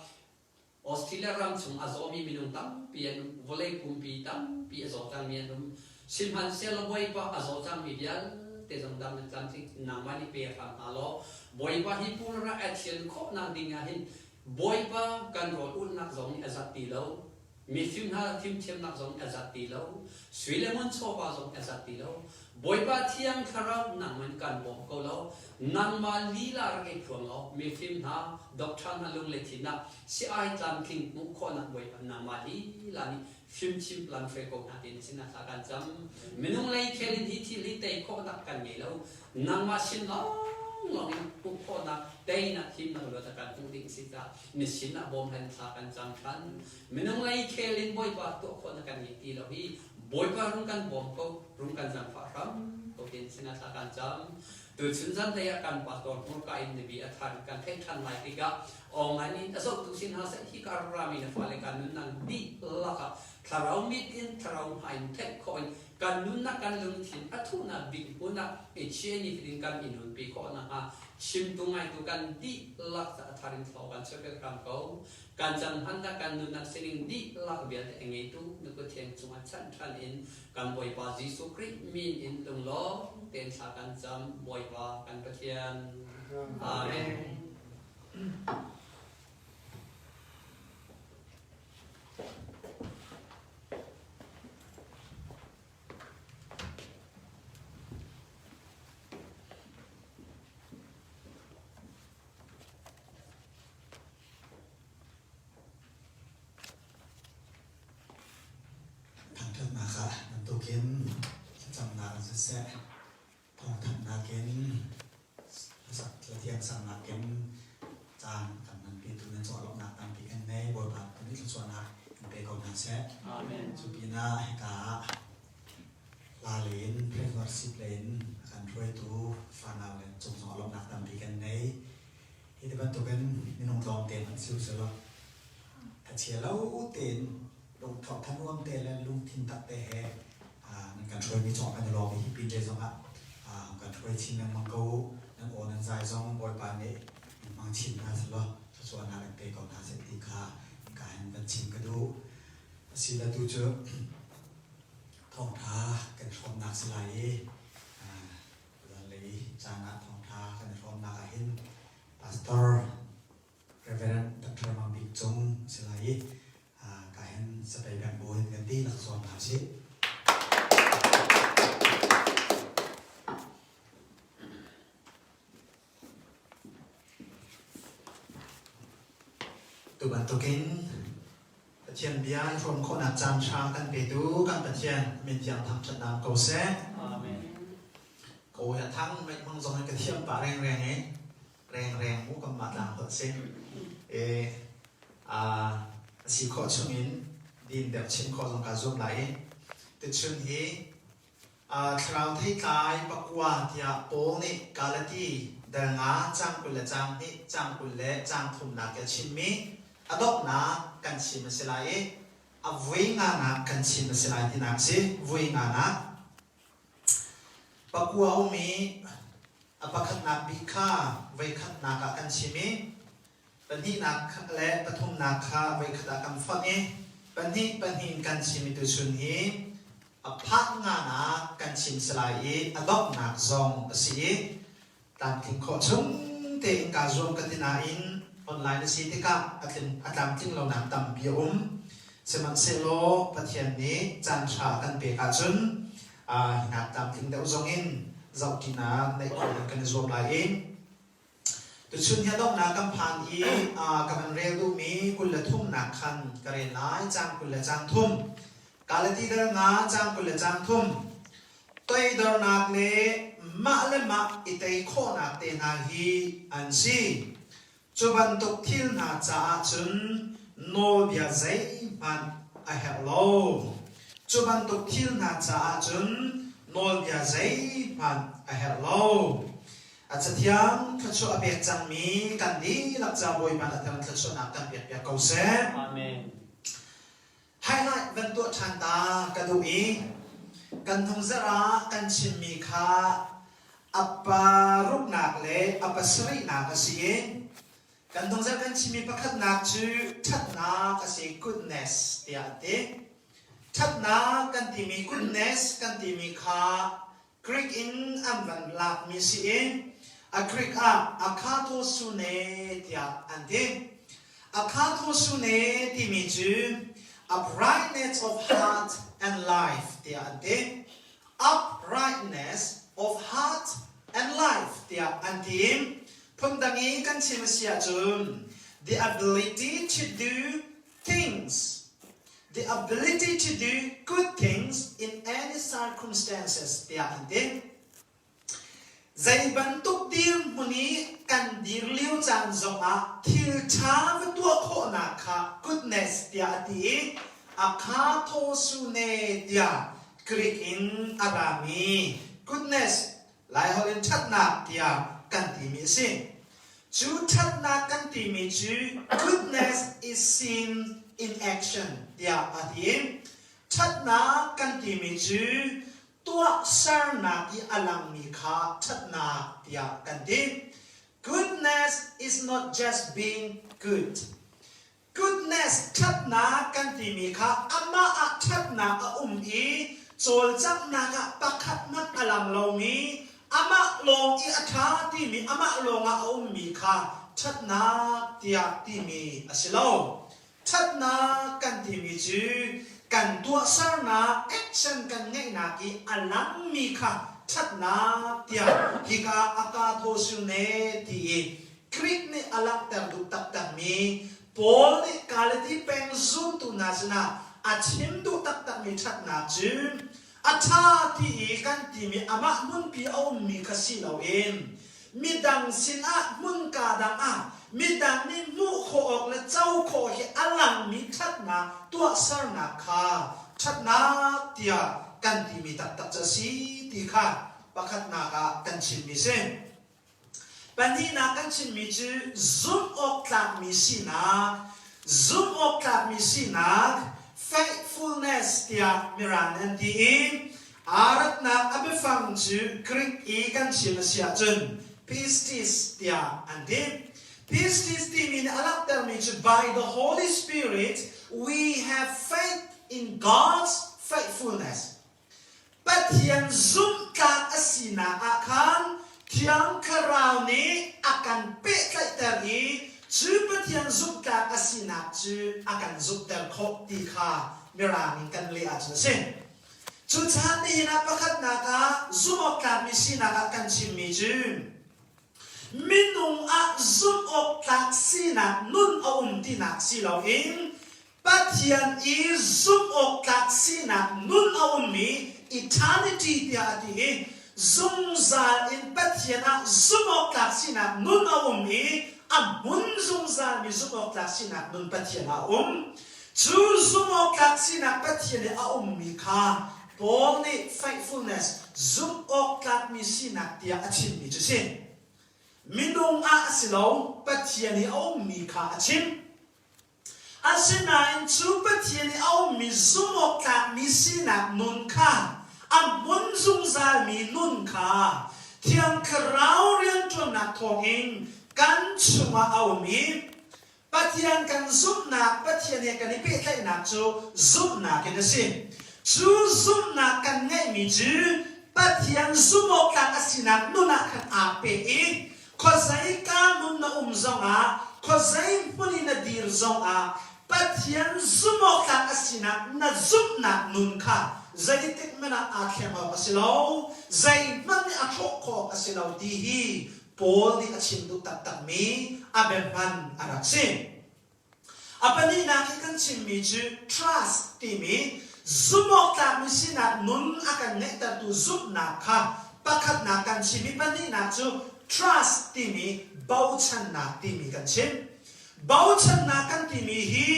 F: Australia ram chung a zawmi minung tampi an um, vawlei pumpi tampi a zaw cangmi an um. Sihmanhsehlaw Bawipa a zaw cangmi vialte zong dam le tlamtling nangmah nih pe hram hna law Bawipa hi pu le rai a thian khawhnak ding ah hin Bawipa kan rawl ulhnak zong nih a zat ti lo. Mifim hna fimthiamnak zong a zat ti lo. Sui le ngun chawva zong a zat ti lo. Bawipa Thiang Thlarau nangman kan bawm ko lo. Nangmah lila rak i phuang law mifim hna, doctor hna lung le thin ah si-ai tlamtling hmuh khawhnak Bawipa nangmah lila nih fimchim lam hruai ko hna ti na sinah thla kan cam. Minung lei khel in hi thil hi tei khawhnak kan ngei lo. Nangmah sin lawnglawng in hmuh khawhnak teinak himnak luat a kan hmuh ding si caah na sinah bawm hlan thla kan cam ṭhan. Minung lei khel in Bawipa tuah khawhnak kan ngei ti lo hi Bawipa rung kan bawm ko, rung kan zaangfah hram ko tin sinah thla kan cam. Tuchun zanlei ah kan pastor hmurka in na bia a thar kan theih ṭhan lai tikah online in a zohtu sin hna seh hi ka rami na fale kan nunnak dihlak ah thlarau mit in thlarau hna in theih khawh in kan nunnak kan lungthin a thuhnak bik hmun ah i chia ni fatin kan i nunpi khawh nakhnga chimtu ngaitu kan dihlak ca a thar in thlaw kan chuahpiak hram ko. Kan cang hmannak kan nunnak sining dihlak vialte a ngeitu na Pathian cungah chanh ṭhan in kan Bawipa Jesuh Khrih min in lunglawm tein thla kan cam Bawipa kan Pathian. Amen.
A: Thangṭhatnak ah bantukin thlacamnak in siseh, thawngthanhnak in, hlathiang saknak in caan kan hmanpitu nan cawlawmhnak tampi kan ngei. Bawipa nih thluachuahnak in pe ko hna seh.
F: Amen.
A: Cu pinah hika ah hla lei in praise worship lei in a kan hruaitu fanau le cung zong ah lawmhnak tampi kan ngei. Hi ti bantukin minung tlawmte hmanh si usih law thachia lo tein lungthawh thanuam te le lungthin tak te he nan kan hruaimi cungah kan i lawm i hi pin lei zongah kan hruai chin lengmang ko u. Nan aw nan zai zong Bawipa nih in hmang chin hna sehlaw thluachuahnak in pe ko hna seh ti kha hika hin van chim ka duh. Asile tu cu thawngṭha kan hrawmnak si lai i zanlei caan ah thawngṭha kan i hrawmnak ah hin Pastor Reverend Dr. Mang Bik Cung si lai i ka hin sapei beng bu in kan dihlak sawm hna usih. Tu bantukin Pathian bia i hrawm khawhnak caan ṭha kan petu kan Pathian min thiang thangṭhatnak ko seh.
F: Amen.
A: Ko he thang meih hmang zong in ka thiam pah rengreng i rengreng mu kan mah tlang hot si. E a si khawh chungin din deuh chim khawh zong kaa zuam lai i tuchun hi Thlarau theitlai pakua tiah Paul nih Galati dal nga caang 20 le caang hnih, caang 20 le caang thumnak i a chimmi.
B: A donghnak kan chim a si lai i a vui nganak kan chim a si lai tinak si vui nganak. Pakua um i a pakhatnak bik kha voikhatnak ah kan chim i pahnihnak le pathumnak kha voikhat ah kan fonh i pahnih pahnih in kan chim i tuchun hi a phak nganak kan chim si lai i a donghnak zong a si i tlamtling khawh chung tein kaa zuam ka ti nain online a si tikah a tling a tlamtling lonak tampi a um. Sihmanhsehlaw Pathian nih caan ṭha a kan pek ahcun hinak tlamtling deuh zong in zohṭinak neih khawh ding kan i zuam lai i tuchun hi a donghnak kan phan i ka van rel duhmi 23nak khan ka rel lai caang 20 le caang thum Galati dal nga caang 20 le caang thum Toidornak le mah le mah i tei khawhnak te hna hi an si. Cu bantuk thil hna caah cun nawlbia zeihmanh a herh lo. Cu bantuk thil hna caah cun nawlbia zeihmanh a herh lo. A cathiang thluachuah a pek cangmi kan dihlak ca Bawipa a thar thluachuahnak kan pekpiak ko seh.
F: Amen.
B: Highlight van tuah ṭhan ta ka duh i kan hnungzarh ah kan chimmi kha a paruknak le a pasarihnak a si i kan hnungzarh kan chimmi pakhatnak cu ṭhatnak a si goodness tiah an ti. Ṭhatnak kan timi goodness kan timi kha Greek in an van lakmi si i a Greek ah akatosune tiah an ti. Akatosune timi cu uprightness of heart and life tiah an ti. Uprightness of heart and life tiah an ti. Phundang i kan chim a si ahcun the ability to do things the ability to do good things in any circumstances tiah an ti. Zei bantuk dirhmun i kan dir lio caan zongah thil ṭha va tuah khawhnak kha goodness tiah a ti i akatosune tiah Greek in a rami goodness Laiholh in ṭhatnak tiah kan timi a si. Cu ṭhatnak kan timi cu goodness is seen in action tiah a ti. Ṭhatnak kan timi cu tuahsernak i a langmi kha ṭhatnak tiah kan ti. Goodness is not just being good. Goodness ṭhatnak kan timi kha amah ah ṭhatnak a um i cawlcanghnak ah pakhat hmanh a lang lomi amah lawng i a ṭha timi amah lawngah a ummi kha ṭhatnak tiah timi a si lo. Ṭhatnak kan timi cu kan tuahsernak action kan ngeihnak i a langmi kha ṭhatnak tiah hika akathosune ti i Greek nih a langhter duh taktakmi Paul nih Galati peng zumtu hna sinah a chim duh taktakmi ṭhatnak cu a ṭha ti i kan timi amah hmunpi a ummi kha si loin midang sinah hmunka dang ah midang nih hmuh khawh awk le co khawh hi a langmi ṭhatnak tuahsernak kha ṭhatnak tiah kan timi taktak cu a si ti kha pakhatnak ah kan chimmi si. Pahnihnak kan chimmi cu zumh awk tlakmi sinak, zumh awk tlakmi sinak, faithfulness tiah Mirang nih an ti i aa ratnak a biafang cu Greek i kan chim a si ahcun pistis tiah an ti. Pistis timi nih a langhtermi cu by the Holy Spirit we have faith in God's faithfulness. Pathian zumhtlak a sinak ah khan Thiang Thlarau nih a kan pehtlaihter i cu Pathian zumhtlak a sinak cu a kan zumhter khawh ti kha Mirang in kan leh ahcun a si. Cucaah nihin ah pakhatnak ah zumhawktlakmi sinak ah kan chimmi cu minung ah zumhawktlak sinak nun a um tinak si loin Pathian i zumh awktlak sinak nun a ummi eternity tiah a ti i zungzal in Pathian ah zumh awktlak sinak nun a um i a hmun zungzalmi zumh awktlak sinak nun Pathian ah a um. Cu zumh awktlak sinak Pathian i a ummi kha Paul nih faithfulness zumh awktlakmi sinak tiah a chimmi cu si. Minung ah a si lo, Pathian i a ummi kha a chim. Asinain cu Pathian i a ummi zumhawktlakmi sinak nun kha a hmun zungzalmi nun kha Thiang Thlarau rianṭuannak thawngin kan chungah a um i Pathian kan zumhnak, Pathian he kan i pehtlaihnak cu zumhnak in a si. Cu zumhnak kan ngeihmi cu Pathian zumhawktlak a sinak nun ah khan aa peh i khuazeika hmun na um zongah, khuazei hmun i na dir zongah Pathian zumhawktlak a sinak na zumhnak nun kha zeitik hmanh ah aa thleng awk a si lo, zeihmanh nih a hrawh khawh awk a si lo ti hi Paul nih a chim duh taktakmi a biahman a rak si. A pahnihnak i kan chimmi cu trust timi zumhawktlakmi sinak nun a kan ngeihtertu zumhnak kha pakhatnak kan chim i pahnihnak cu trust timi bochannak timi kan chim. Bochannak kan timi hi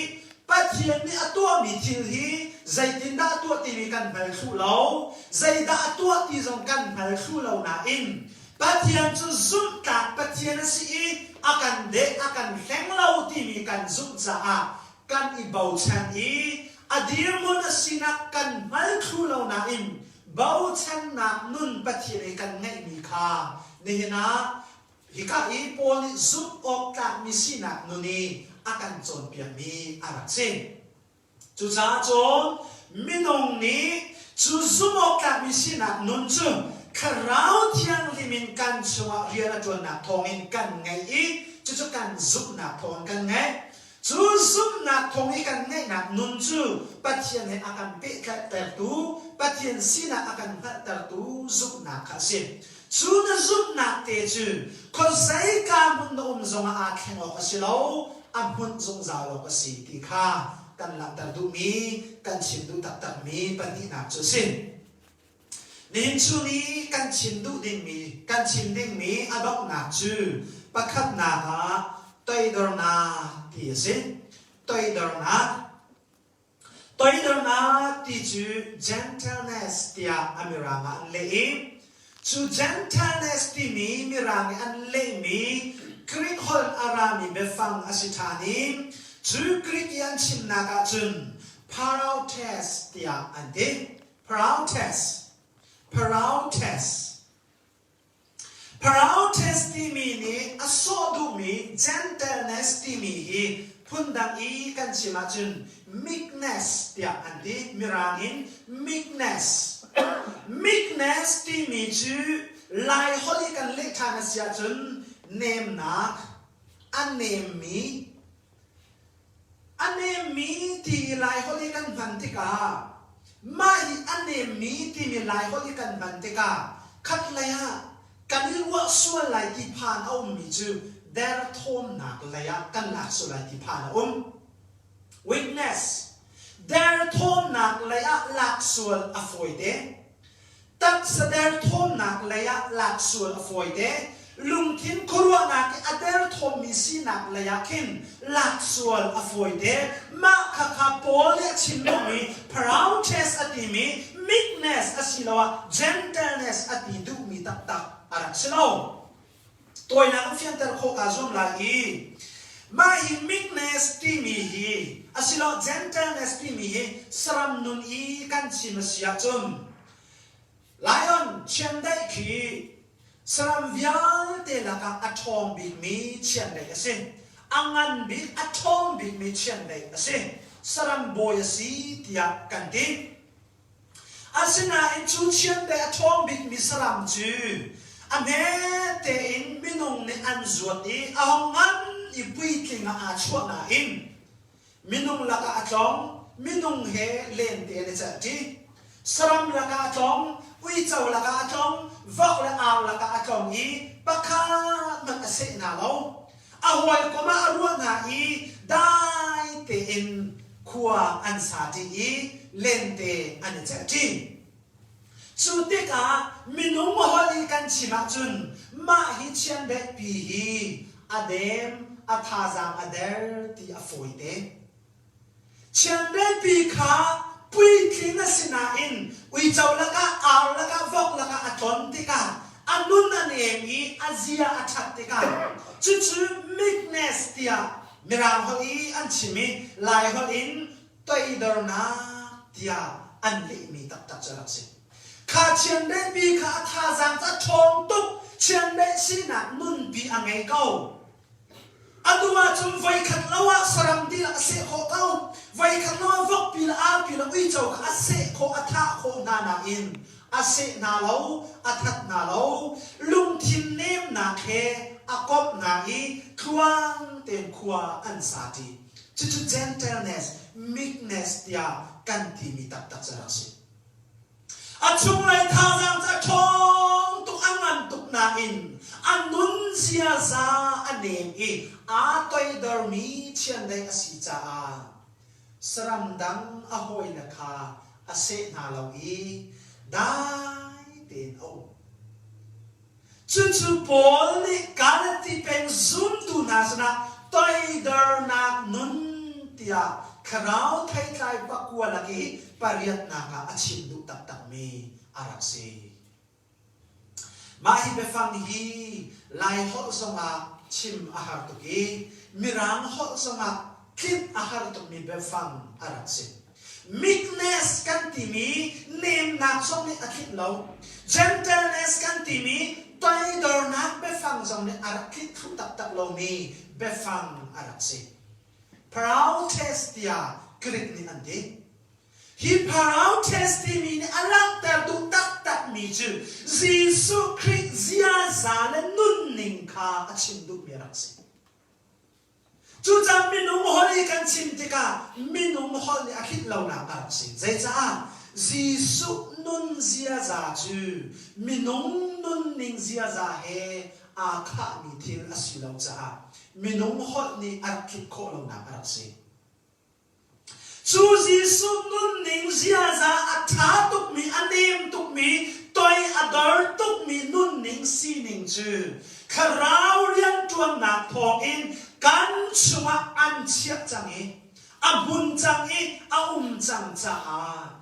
B: Pathian nih a tuahmi thil hi zeitindah a tuah timi kan hngal thlu lo, zeidah a tuah ti zong kan hngal thlu lo nain Pathian cu zumhtlak Pathian a si i a kan deh a kan hleng lo timi kan zumh caah kan i bochan i a dirhmun a sinak kan hngal thlu lo nain bochannak nun Pathian i kan ngeihmi kha nihin ah Hika i Paul nih zumh awk tlakmi sinak nun i a kan cawnpiakmi a rak si. Cucaah cun minung nih cu zumh awk tlakmi sinak nun cu Thlarau Thianghlim in kan chungah rian a ṭuannak thawngin kan ngeih i cucu kan zumhnak thawngin kan ngeih. Cu zumhnak thawng i kan ngeihnak nun cu Pathian he a kan pehtlaihtertu, Pathian sinak a kan hngalhtertu zumhnak kha a si. Cu na zumhnak te cu khuazeika hmun na um zongah aa thleng awk a si lo, a hmunh zungzal awk a si ti kha kan langhter duhmi, kan chim duh taktakmi pahnihnak cu a si. Nihin chung i kan chim duh dingmi, kan chim dingmi a donghnak cu pakhatnak ah toidornak ti a si. Toidornak. Toidornak ti cu gentleness tiah a mirang ah an leh i cu gentleness timi mirang i an lehmi Greek holh a rami biafang a si ṭhan i cu Greek i an chimnak ahcun parautes tiah an ti. Parautes. Parautes. Parautes timi nih a sawh duhmi gentleness timi hi phundang i kan chim ahcun meekness tiah an ti. Mirang in meekness. Meekness timi cu Lai holh i kan leh ṭhan a si ahcun nemnak, a nemmi, A nemmi ti i Laiholh i kan hman tikah mah hi a nemmi timi Laiholh i kan hman tikah khatlei ah kan i ruah sual lai ti phan a ummi cu derthawmnak lei ah kan lak sual lai ti phan a um. Weakness derthawmnak lei ah lak sual a fawite. Taksa derthawmnak lei ah lak sual a fawite. Lungthin khuaruahnak i a derthawmmi sinak lei ah khin lak sual a fawite. Mah khakha Paul nih a chim duhmi prautes a timi meekness asiloah gentleness a ti duhmi taktak a rak si lo. Tawinak in fianter khawh kaa zuam lai i mah hi meekness timi hi asiloah gentleness timi hi saram nun i kan chim a si ahcun lion chiandeih khi saram vialte lakah a ṭhawng bikmi chiandeih a si. A ngan bik, a ṭhawng bikmi chiandeih a si. Saram bawi a si tiah kan ti. Asinain cu chiandeih a ṭhawng bikmi saram cu a hme tein minung nih an zuat i a hung ngan i puitling ah aa chuah nain minung lakah a tlong, minung he lente an i celhṭi. Saram lakah a tlong, uico lakah a tlong, vok le ar lakah a tlong i pakhat hmanh a seh hna lo. A hawikom ah a ruah hna i dai tein khua an sa ṭi i lente an i celh ṭi. Cu tikah minung holh i kan chim ahcun mah hi chiandeihpi hi a dem, a thazaang a der ti a fawite. Chiandeihpi kha puitling a si nain uico lakah, ar lakah, vok lakah a tlon tikah a nun a nem i a zia a ṭhat tikah cucu meekness tiah. Mirang holh i an chim i Lai holh in toidornak tiah an lehmi taktak cu a rak si. Kha chiandeihpi kha a thazaang cu a ṭhawng tuk, chiandeih sinak nunpi a ngei ko. Atu ahcun voikhat lo ah saram dihlak a seh khawh ko. Voikhat lo ah vokpi le arpi le uico kha a seh khawh, a thah khawh hna nain a seh hna lo, a that hna lo. Lungthin nemnak he a komh hna i tluang tein khua an sa ṭi. Cucu gentleness, meekness tiah kan timi taktak cu a rak si. A chunglei thazaang cu a ṭhawng tuk, a ngan tuk nain a nun ziaza a nem i aa toidormi chiandeih a si caah saram dang a hawile kha a seh hna lo i dai tein a um. Cucu Paul nih Galati peng zumtu hna sinah toidornak nun tiah thlarau theitlai pakua lak i pariatnak ah a chim duh taktakmi a rak si. Mah hi biafang hi Lai holh zongah chim a har tuk i Mirang holh zongah tlinh a har tukmi biafang a rak si. Meekness kan timi nemnak zong nih a tlinh lo. Gentleness kan timi toidornak biafang zong nih a rak tlinh thlu taktak lomi biafang a rak si. Prautes tiah Greek nih an ti. Hi prautes timi nih a langhter duh taktakmi cu Jesuh Khrih ziaza le nunning kha a chim duhmi a rak si. Cucaah minung holh i kan chim tikah minung holh nih a tlinh lonak a rak si. Zeicah? Jesuh nun ziaza cu minung nunning ziaza he aa khahmi thil a si lo caah minung holh nih a rak tlinh khawh lonak a rak si. Cu Jesuh nunning ziaza a ṭha tukmi, a nem tukmi, toi a dor tukmi nunning sining cu thlarau rianṭuannak thawngin kan chungah an chiah cang i a hmun cang i a um cang caah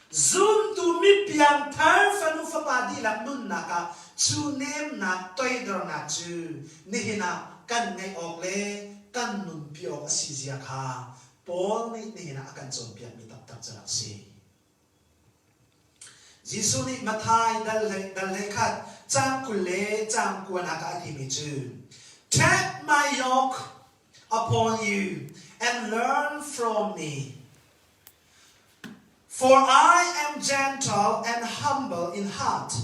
B: Zumtu mipiangthar fanu fapa dihlak nunnak ah cu nemnak toidornak cu nihin ah kan ngeih awk le kan nunpi awk a si zia kha Paul nih nihin ah a kan cawnpiakmi taktak cu a rak si. Jesuh nih Matthai dal dal 21 caang 20 le caang 9 ah a timi cu Take my yoke upon you and learn from me. For I am gentle and humble in heart,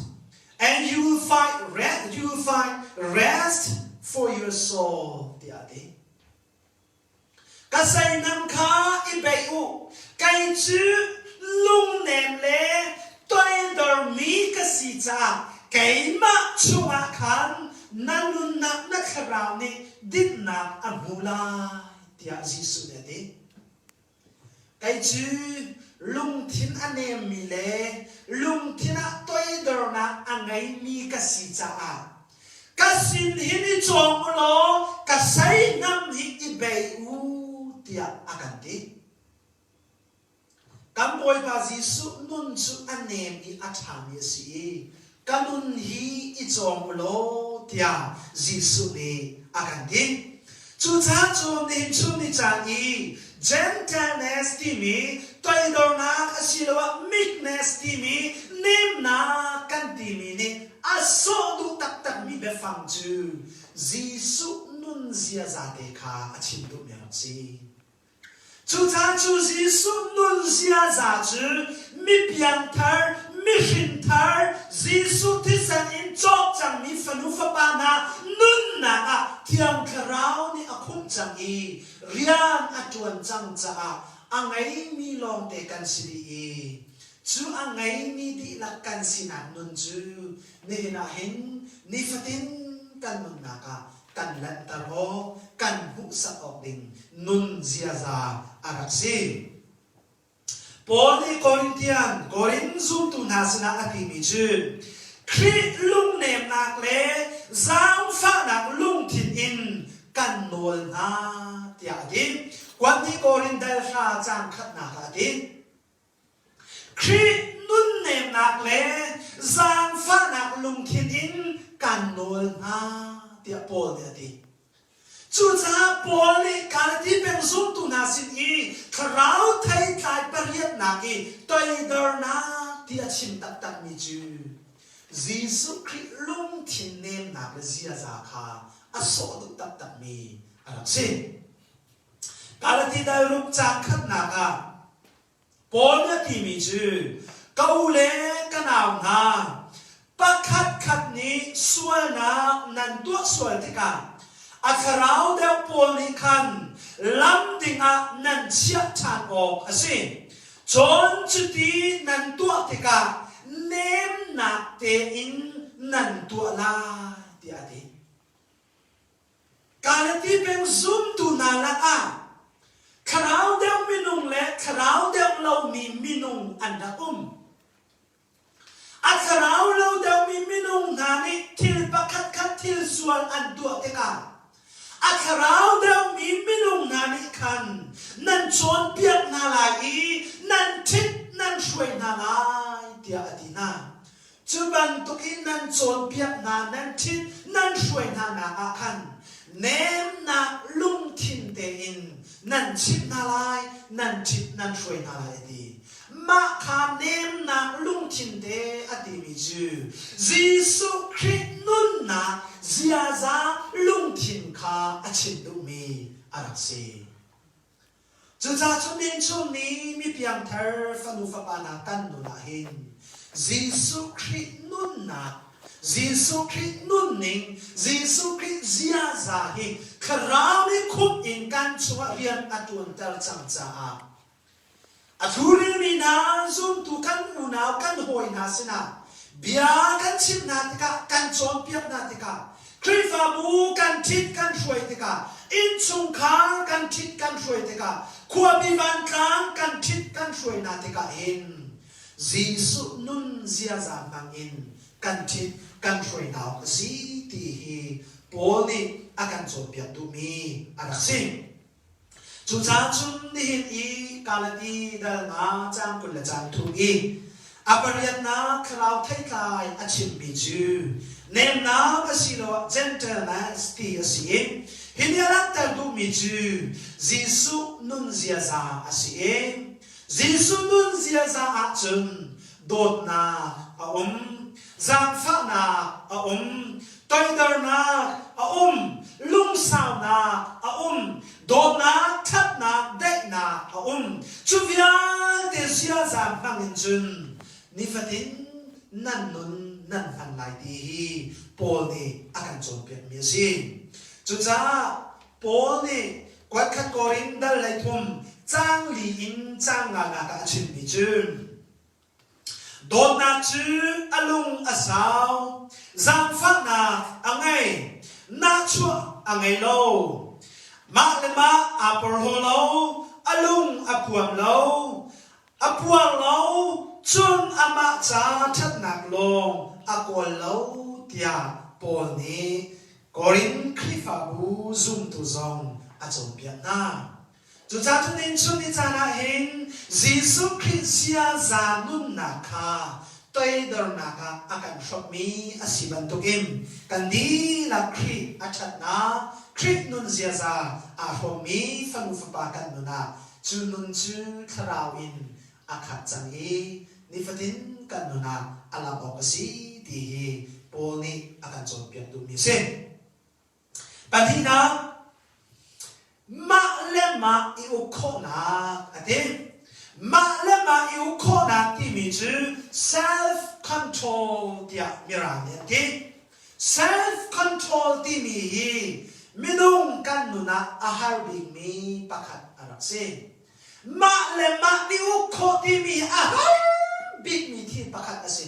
B: and you will find rest, you will find rest for your soul tiah a ti. Ka seinam kha i bei u, kei cu lungnem le toidormi ka si caah keimah chungah khan na nunnak na thlarau nih dinhnak a hmu lai tiah Jesuh nih a ti. Kei cu lungthin a nemmi le lungthin ah toidornak a ngeimi ka si caah ka sin hin i cawng u law ka seihnam hi i bei u tiah a kan ti. Kan Bawipa Jesuh nun cu a nem i a ṭhami a si i ka nun hi i cawng u law tiah Jesuh nih a kan ti. Cucaah cun nihin chun ni caan i gentleness timi toidornak asiloah meekness timi nemnak kan timi nih a sawh duh taktakmi biafang cu Jesuh nun ziaza te kha a chim duhmi a rak si. Cucaah cu Jesuh nun ziaza cu mipiangthar, mihrinthar, Jesuh thisen in cawk cangmi fanu fapa hna nunnak ah Thiang Thlarau nih a khumh cang i rian a ṭuan cang caah a ngeimi lawngte kan si dih i cu a ngeimi dihlak kan sinak nun cu nihin ah hin nifatin kan nunnak ah kan lanhter awk, kan hmuhsak awk ding nun ziaza a rak si. Paul nih Korintian, Korin zumtu hna sinah a timi cu Khrih lungnemnak le zaangfahnak lungthin in kan nawl hna tiah a ti. Kuan nih Korin dal hra caang khatnak ah a ti. Khrih nunnemnak le zaangfahnak lungthin in kan nawl hna tiah Paul nih a ti. Cucaah Paul nih Galati peng zumtu hna sin i thlarau theitlai pariatnak i toidornak ti a chim taktakmi cu Jesuh Khrih lungthin nemnak le ziaza kha a sawh duh taktakmi a rak si. Galati dal ruk caang khatnak ah Paul nih a timi cu ka u le ka nau hna pakhatkhat nih sualnak nan tuah sual tikah a thlarau deuh pawl nih khan lam dingah nan chiah ṭhan awk a si. Cun cuti nan tuah tikah nemnak tein nan tuah lai tiah a ti. Galati peng zumtu hna lakah thlarau deuh minung le thlarau deuh lomi minung an rak um. A thlarau lo deuhmi minung hna nih thil pakhatkhat thil sual an tuah tikah a thlarau deuhmi minung hna nih khan nan cawnpiak hna lai i nan ṭhit nan hruai hna lai tiah a ti hna. Cu bantukin nan cawnpiak hna, nan ṭhit, nan hruai hna nak ah khan nemnak lungthin tein nan chimh hna lai, nan ṭhit, nan hruai hna lai a ti. Mah kha nemnak lungthin te a timi cu Jesuh Khrih nunnak ziaza lungthin kha a chim duhmi a rak si. Cucaah cun innchung nih mi piangthar fanu fapa hna kan nun ah hin Jesuh Khrih nunnak, Jesuh Khrih nunning, Jesuh Khrih ziaza hi Thlarau nih khup in kan chungah rian a ṭuanter cang caah a thurilmi hna zumtu kan unau kan hawi hna sinah bia kan chimh hna tikah kan cawnpiak hna tikah Khrihfabu kan ṭhit kan hruai tikah, innchungkhar kan ṭhit kan hruai tikah, khuami vantlang kan ṭhit kan hruai hna tikah hin Jesuh nun ziaza hmang in kan ṭhit kan hruai hna awk a si ti hi Paul nih a kan cawnpiak duhmi a rak si. Cucaah cun nihin i Galati dal nga caang 20 le caang thum i a pariatnak thlarau theitlai a chimmi cu nemnak asiloah gentleness ti a si i hi nih a langhter duhmi cu Jesuh nun ziaza a si i Jesuh nun ziaza ahcun dawtnak a um, zaangfahnak a um, toidornak a um, lungsaunak a um, dawtnak, ṭhatnak, daihnak a um. Cu vialte ziaza hmang in cun nifatin nan nun nan hman lai ti hi Paul nih a kan cawnpiakmi a si. Cucaah Paul nih kuatkhat Korin dal 13 caang li in caang nganak ah a chimmi cu Dawtnak cu a lung a sau, zaangfahnak a ngei, nahchuah a ngei lo. Mah le mah aa porhlaw lo, a lung a puam lo, a puang lo, cun amah ca ṭhatnak lawng a kawl lo tiah Paul nih Korin Khrihfabu zumtu zong a cawnpiak hna. Cucaah cun innchung ni caan ah hin Jesuh Khrih ziaza nunnak kha toidornak ah a kan hrawmhmi a si bantukin kan dihlak Khrih a ṭhatnak, Khrih nun ziaza aa hrawmmi fanu fapa kan nun ah cu nun cu thlarau in a khat cang i nifatin kan nun ah a lang awk a si ti hi Paul nih a kan cawnpiak duhmi a si. Pahnihnak, mah le mah i uk khawhnak a ti. Mah le mah i uk khawhnak timi cu self-control tiah Mirang nih an ti. Self-control timi hi minung kan nun ah a har bikmi pakhat a rak si. Mah le mah i uk khawh timi hi a har bikmi thil pakhat a si.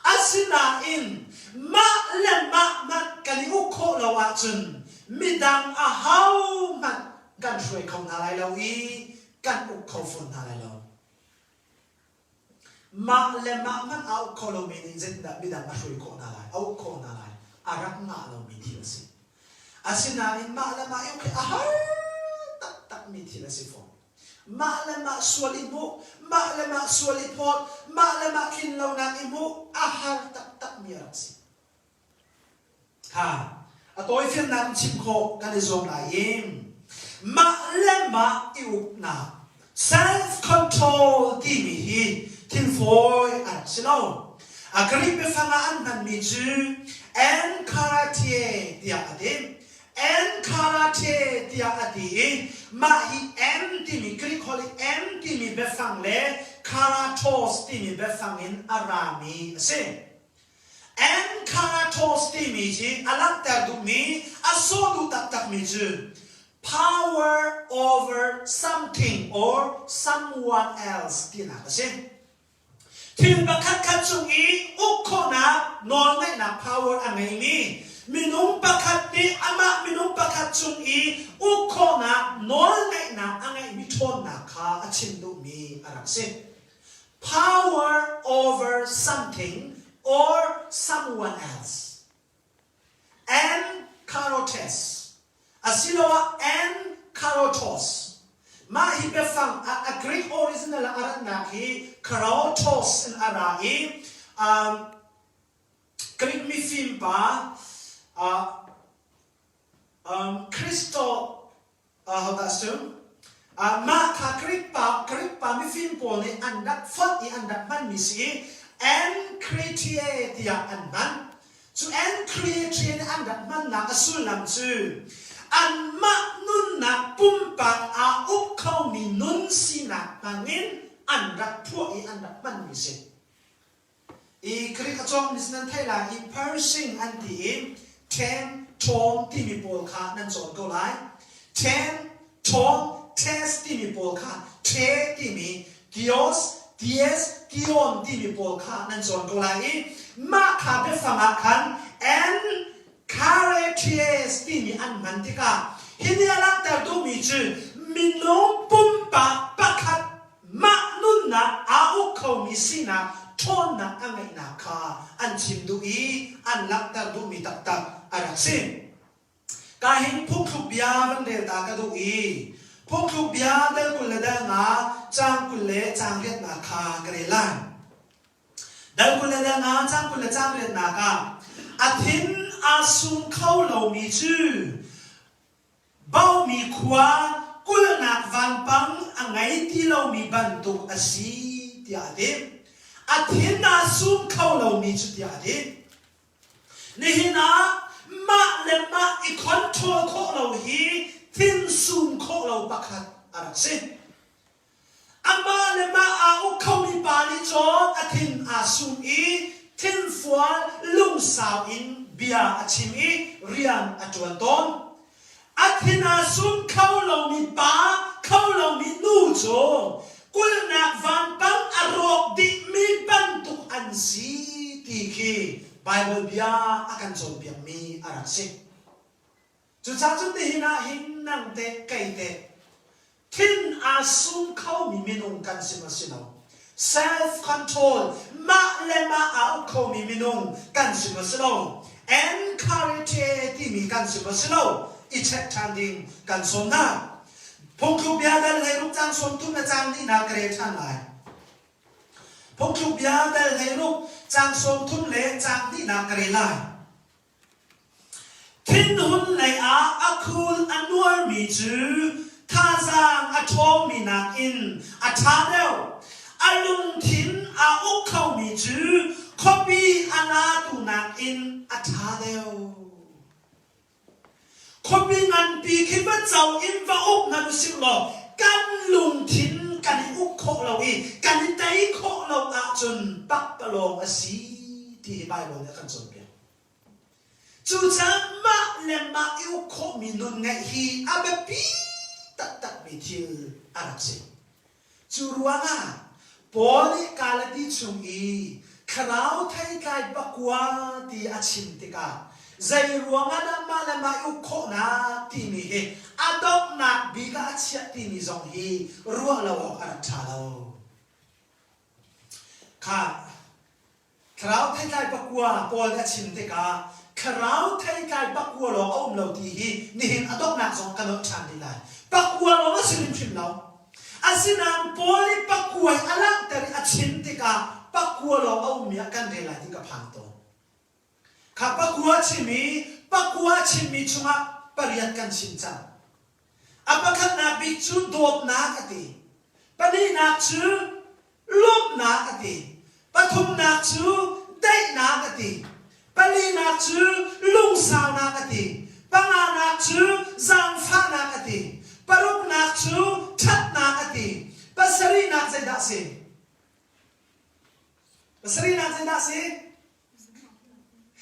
B: Asinain mah le mah hmanh kan i uk khawh lo ahcun midang ahohmanh kan hruai kho hna lai lo i kan uk kho fawn hna lai lo. Mah le mah hmanh aa uk kho lomi nih zeitindah midang a hruai khawh hna lai, a uk khawh hna lai, a rak ngah lomi thil a si. Asinain mah le mah i uk hi a har taktakmi thil a si fawn. Mah le mah sual i hmuh, mah le mah sual i phawt, mah le mah tlinlonak i hmuh a har taktakmi a rak si. Ha. A tawifiannak in chim khawh kan i zuam lai i mah le mah i uknak self control timi hi thil fawi a rak si lo. A Greek biafang ah an hmanmi cu enkarate tiah a ti. Enkarate tiah a ti i mah hi en timi Greek holh i en timi biafang le karatos timi biafang in a rami a si. Enkartos timi hi a langhter duhmi, a sawh duh taktakmi cu power over something or someone else tinak a si. Thil pakhatkhat cung i uk khawhnak nawlngeihnak power a ngeimi minung pakhat nih amah minung pakhat cung i uk khawhnak nawlngeihnak a ngeihmi ṭhawnnak kha a chim duhmi a rak si. Power over something or someone else. En karotes asiloah en karotos. Mah hi biafang a Greek original ah a ratnak hi karotos in a ra i um, Greek mifim pa uh, um, Christo Ahodah cu? Mah kha Greek pa, Greek pa mifim pawl nih an rak fonh i an rak hmanmi si i Encritie tiah an hman. Cu Encritie nih an rak hmannak a sullam cu anmah nunnak pumpak aa uk khomi nun sinak hmangin an rak phuah i an rak hmanmi si. I Greek a cawngmi cu nan theih lai i Pershing an ti i ṭhen, ṭhawng timi pawl kha nan cawn ko lai. Ṭhen, ṭhawng, test timi pawl kha ṭhe timi theos, ties, tion timi pawl kha nan cawn ko lai i mah kha biafang ah khan en Chareties timi an hman tikah hi nih a langhter duhmi cu minung pumpak pakhat mah nunnak aa uk khomi sinak ṭhawnnak a ngeihnak kha an chim duh i an langhter duhmi taktak a rak si. Ka hin phungthluk bia van rel ta ka duh i phungthluk bia dal 20 le dal nga caang 20 le caang riatnak kha ka rel lai. Dal 20 le dal nga caang 20 le caang riatnak ah a thin aa sum kho lomi cu Baumi khua kulhnak vanpang a ngei ti lomi bantuk a si tiah a ti. A thin aa sum kho lomi cu tiah a ti. Nihin ah mah le mah i control khawh lo hi thin sum khawh lo pakhat a rak si. Amah le mah aa uk khomi pa nih cun a thin aa sum i thinfual lungsau in bia a chim i rian a ṭuan tawn. A thin aa sum kho lomi pa, kho lomi nu cu kulhnak vanpang a rawk dihmi bantuk an si ti khi Baibal bia a kan cawnpiakmi a rak si. Cucaah cun nihin ah hin nang teh kei teh thin aa sum khomi minung kan si maw si lo? Self control mah le mah aa uk khomi minung kan si maw si lo? Encourage timi kan si maw si lo? I check ṭhan ding kan sawm hna. Phungthluk bia dal 16 caang 30 le caang hnihnak ka rel ṭhan lai. Phungthluk bia dal 16 caang 30 le caang hnihnak ka rel lai. Thinhun lei ah a khul a nuarmi cu thazaang a ṭhawngmi nakin a ṭha deuh. A lungthin aa uk khomi cu khuapi a latu nakin a ṭha deuh. Khuapi nganpi khi va co in va uk hmanh usih law kan lungthin kan i uk khawh lo i kan i tei khawh lo ahcun pakpalawng a si ti hi Baibal nih a kan cawnpiak. Cucaah mah le mah i uk khawhmi nun ngeih hi a biapi taktakmi thil a rak si. Cu ruangah Paul nih Galati chung i thlarau theitlai pakua ti a chim tikah zei ruangah dah mah le mah i uk khawhnak timi hi a donghnak bik ah a chiah timi zong hi ruah lo awk a rak ṭha lo. Kha Thlarau theitlai pakua Paul nih a chim tikah thlarau theitlai pakua lawng a um lo ti hi nihin a donghnak zong kan nolh ṭhan rih lai. Pakua lawng a si hrimhrim lo. Asinain Paul nih pakua hi a langhter i a chim tikah pakua lawng a ummi ah kan rel lai ti ka phang tawn. Kha pakua chim i. Pakua chimmi chungah pariat kan chim cang. A pakhatnak bik cu dawtnak a ti. Pahnihnak cu lawmhnak a ti. Pathumnak cu daihnak a ti. Palinak cu lungsaunak a ti. Panganak cu zaangfahnak a ti. Paruknak cu ṭhatnak a ti. Pasarihnak zeidah a si? Pasarihnak zeidah a si?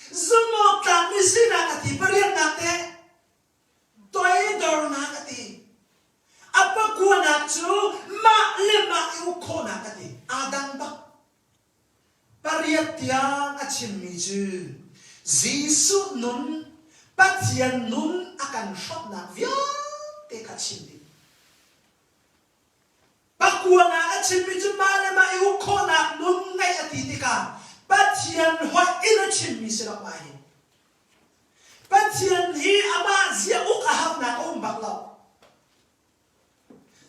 B: Zumhawktlakmi sinak a ti. Pariatnak teh? Toidornak a ti. A pakuanak cu mah le mah i uk khawhnak a ti. Aa dang bak. Pariat tiang a chimmi cu Jesuh nun, Pathian nun a kan hrawmhnak vialte kha chim dih. Pakuanak a chimmi cu mah le mah i uk khawhnak nun ngeih a ti tikah Pathian hoih in a chimmi si lo mah hi. Pathian hi amah zia uk a hauhnak a um bak lo.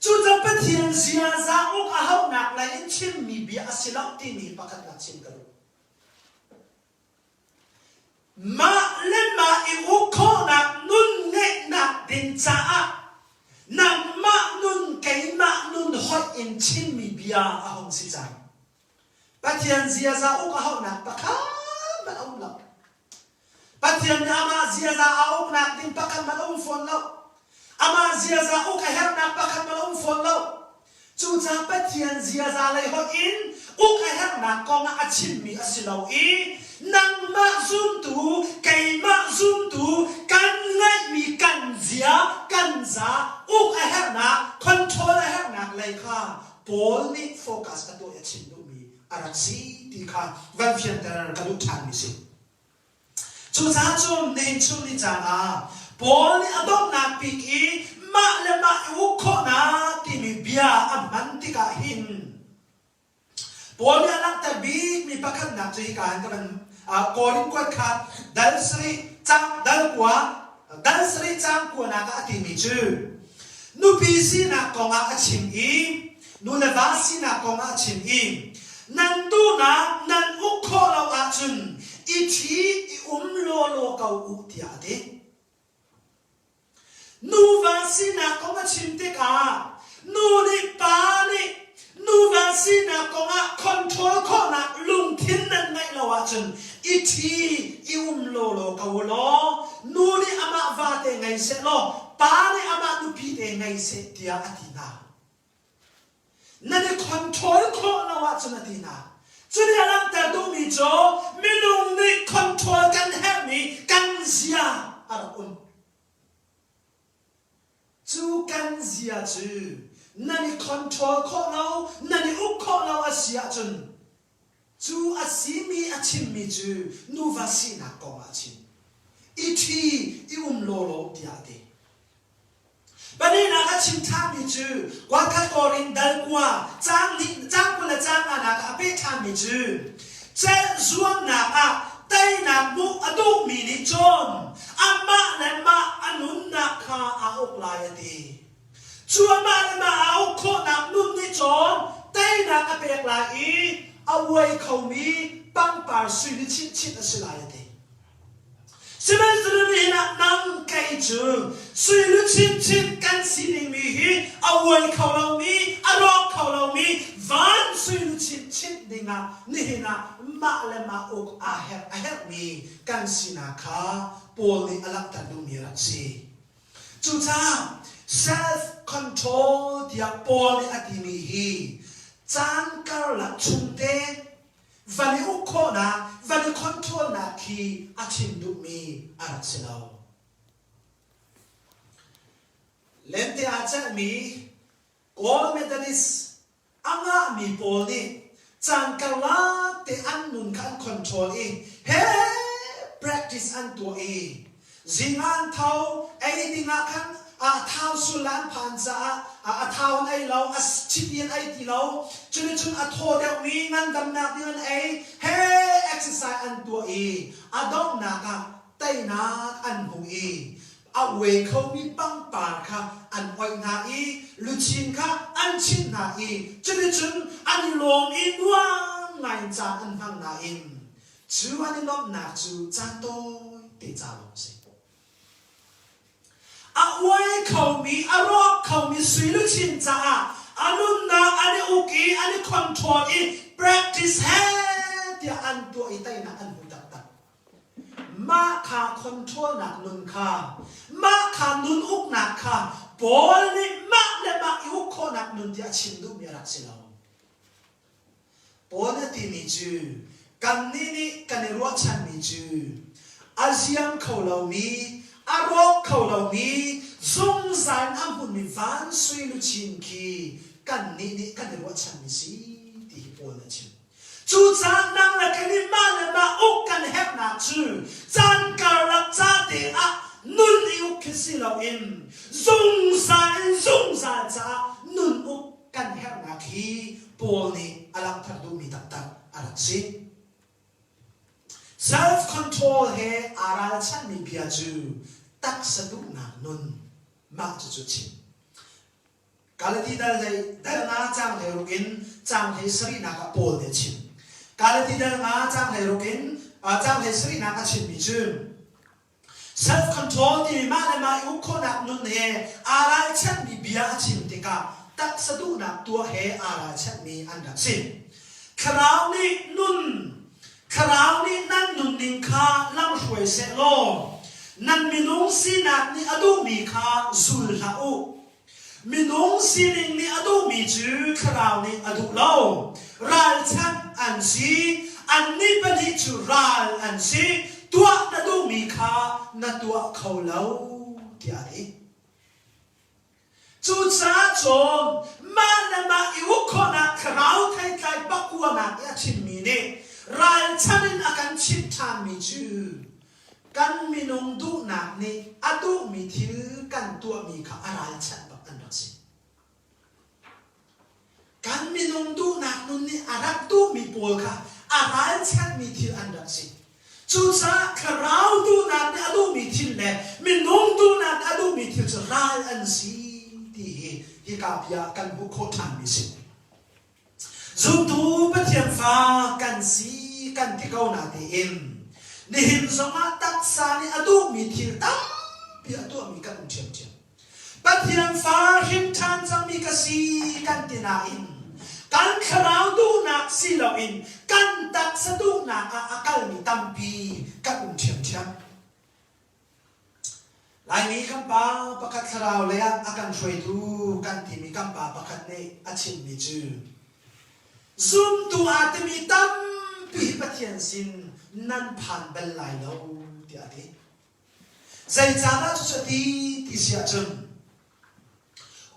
B: Cucaah Pathian ziaza uk a hauhnak lei in chimmi bia a si lo timi pakhatnak chim ka duh. Mah le mah i uk khawhnak nun ngeihnak ding caah nangmah nun keimah nun hoih in chimmi bia a hung si cang. Pathian ziaza uk a hauhnak pakhat hmanh a um lo. Pathian nih amah ziaza a uknak ding pakhat hmanh a um fawn lo. Amah ziaza uk a herhnak pakhat hmanh a um fawn lo. Cucaah Pathian ziaza lei hoih in uk a herhnak kong ah a chimmi a si lo i nangmah zumtu, keimah zumtu, kan ngeihmi kan zia, kan za, uk a herhnak, control a herhnak lei kha Paul nih focus a tuah i a chim duhmi a rak si ti kha van fianter ka duh ṭhanmi si. Cucaah cun nihin chung ni caan ah Paul nih a donghnak bik i mah le mah i uk khawhnak timi bia a hman tikah hin Paul nih a langhter bikmi pakhatnak cu hika hin ka van Korin kuat kha dal sarih cang dal kua dal sarih cang kuanak ah a timi cu nupi sinak kongah a chim i nu le va sinak kong ah a chim i nan duhnak nan uk khawh lo ahcun i ṭhi i um lawlaw ko u tiah a ti. Nuva sinak kong a chim tikah nu nih pa nih nuva sinak kongah control khawhnak lungthin nan ngeih lo ahcun i ṭhi i um lawlaw ko u law nu nih amah vate ngei seh law pa nih amah nupi te ngei seh tiah a ti hna. Nan i control khawh lo ahcun a ti hna. Cu nih a langhter duhmi cu minung nih control kan herhmi kan zia a rak um. Cu kan zia cu nan i control khawh lo, nan i uk khawh lo a si ahcun cu a simi a chimmi cu nuva sinak kong ah a chim. I ṭhi, i um lawlaw tiah a ti. Pahnihnak a chim ṭhanmi cu kuakhat Korin dal kua caang hnih caang 20 le caang nganak ah a peh ṭhanmi cu celh zuamnak ah teinak hmuh a duhmi nih cun amah le mah a nunnak kha aa uk lai a ti. Cu amah le mah aa uk khawhnak nun nih cun teinak a pek lai i a uai khomi pangpar sui ni chinchin a si lai a ti. Sihmanhsehlaw nihin ah nang kei cu sui luchin chin kan si dingmi hi a uai kho lomi, a rawk kho lomi van sui luchin chinh dingah nihin ah mah le mah uk aa herh a herhmi kan sinak kha Paul nih a langhter duhmi a rak si. Cucaah self-control tiah Paul nih a timi hi caan karlak chungte van i uk khawhnak, van i controlnak khi a chim duhmi a rak si lo. Lente aa celhmi Gold medalist a ngahmi pawl nih caan karlak te an nun kha an control i he practice an tuah i Zing ah an tho, ei ding ah khan a thau sul an phan caah a thau an ei lo, a chiti an ei ti lo. Cunicun a thaw deuhmi ngandamnak ding an ei, he exercise an tuah i a donghnak ah teinak an hmu i a uai khomi pangpar kha an oih hna i luchin kha an chinh hna i cunicun an i lawm i nuam ngai in caan an hmang nain Cu an i lawmhnak cu caan tawite ca lawng a si. A uai khomi, a rawk khomi sui luchin caah a nunnak an i uk i an i control i practice he tiah an tuah i teinak an hmu taktak. Mah kha controlnak nun kha, mah kha nun uknak kha Paul nih mah le mah i uk khawhnak nun tiah a chim duhmi a rak si lo. Paul a timi cu kannih nih kan i ruahchanmi cu a ziam kho lomi, a rawk kho lomi, zungzal in a hmunmi van sui luchin khi kannih nih kan i ruahchanmi si ti hi Paul nih a chim. Cucaah nang le kei nih mah le mah uk kan herhnak cu caan karlak ca te ah nun i uk khi si loin zungzal in zungzal caah nun uk kan herhnak hi Paul nih a langhter duhmi taktak a rak si. Self-control he aa ralchanhmi bia cu taksa duhnak nun mah cucu chim. Galati dal hlei dal nga caang 16 in caang 17nak ah Paul nih a chim. Galati dal nga caang 16 in caang 17nak a chimmi cu Self-control timi mah le mah i uk khawhnak nun he aa ralchanhmi bia a chim tikah taksa duhnak tuah he aa ralchanhmi an rak si. Thlarau nih nun Thlarau nih nan nunning kha lamhruai seh law nan minung sinak nih a duhmi kha zul hlah u. Minung sining nih a duhmi cu thlarau nih a duh lo. Ralchanh an si. Annih pahnih cu ral an si. Tuah na duhmi kha na tuah kho lo tiah a ti. Cucaah cun mah le mah i uk khawhnak thlarau theitlai pakuanak i a chimmi nih ralchanh in a kan chimh ṭhanmi cu Kan minung duhnak nih a duhmi thil kan tuahmi kha a ralchanh bak an rak si. Kan minung duhnak nun nih a rak duhmi pawl kha a ralchanhmi thil an rak si. Cucaah thlarau duhnak nih a duhmi thil le minung duhnak nih a duhmi thil cu ral an si ti hi hika bia kan hmuh khawh ṭhanmi a si. Zumtu Pathian fa kan si kan ti ko natein nihin zongah taksa nih a duhmi thil tampi a tuahmi kan um ṭhiamṭhiam. Pathian fa hrin ṭhan cangmi ka si kan ti nain kan thlarau duhnak si loin kan taksa duhnak ah a kalmi tampi kan um ṭhiamṭhiam. Laimi kan pa pakhat thlarau lei ah a kan hruaitu kan timi kan pa pakhat nih a chimmi cu zumtu aa timi tampi hi Pathian sin nan phan bal lai lo tiah a ti. Zeicahdah cucu a ti ti si ahcun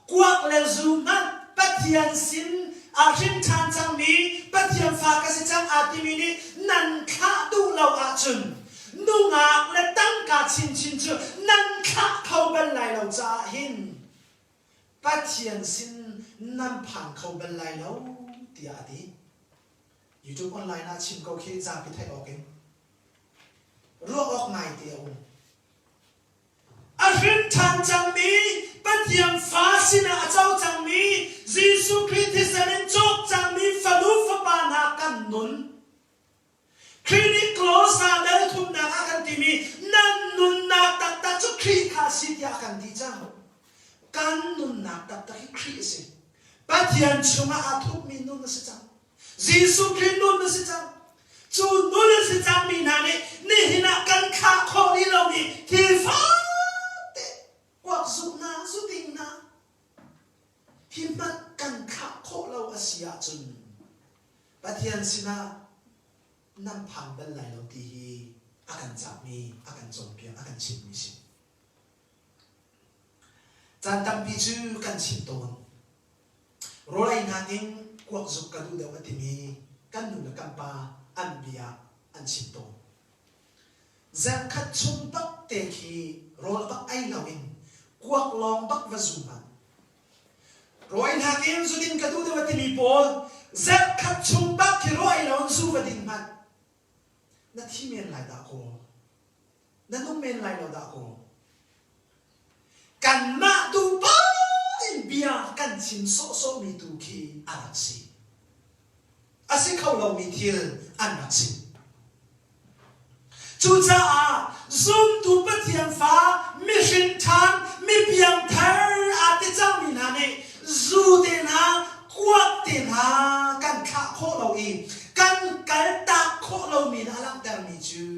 B: Kuak le zu hmanh Pathian sin ah hrin ṭhan cangmi Pathian fa ka si cang aa timi nih nan thlah duh lo ahcun nungak le tangka chinchin cu nan thlah kho bal lai lo caah hin Pathian sin nan phan kho bal lai lo tiah a ti. YouTube online ah chim ko khi zapi theih awk in ruah awk ngai te a um. A hrin ṭhan cangmi Pathian fa sinah a co cangmi Jesuh Khrih thisen in cawk cangmi fanu fapa hna kan nun. Khrih nih Kolosa dal thumnak ah kan timi nan nunnak taktak cu Khrih kha a si tiah a kan ti cang. Kan nunnak taktak hi Khrih a si. Pathian chungah aa thupmi nun a si cang. Jesuh Khrih nun a si cang. Cu nun a si cangmi hna nih nihin ah kan thlah khawh rih lomi thil fate kuak zuk hna, zu ding hna hi hmanh kan thlah khawh lo a si ahcun Pathian sinah nan phan bal lai lo ti hi a kan cahmi, a kan cawnpiak, a kan chimmi si. Caan tampi cu kan chim tawn. Rawl ei nakin kuak zuk ka duh deuh a timi kan nu le kan pa an bia an chim tawn. Zarhkhat chung bak te khi rawl bak ei loin kuak lawng bak va zu hmanh. Rawl nakin zu din ka duh deuh a timi pawl zarhkhat chung bak khi rawl ei loin zu va din hmanh. Na thi men lai dah kaw. Na nung men lai lo dah kaw. Kanmah tu in bia kan chim sawhsawhmi tu khi a rak si. A si kho lomi thil an rak si. Cucaah zumtu Pathian fa mihring ṭhan mi piangthar aa ti cangmi hna nih zu te hna kuak te hna kan thlah khawh lo i kan kaltak khawh lomi na a langhtermi cu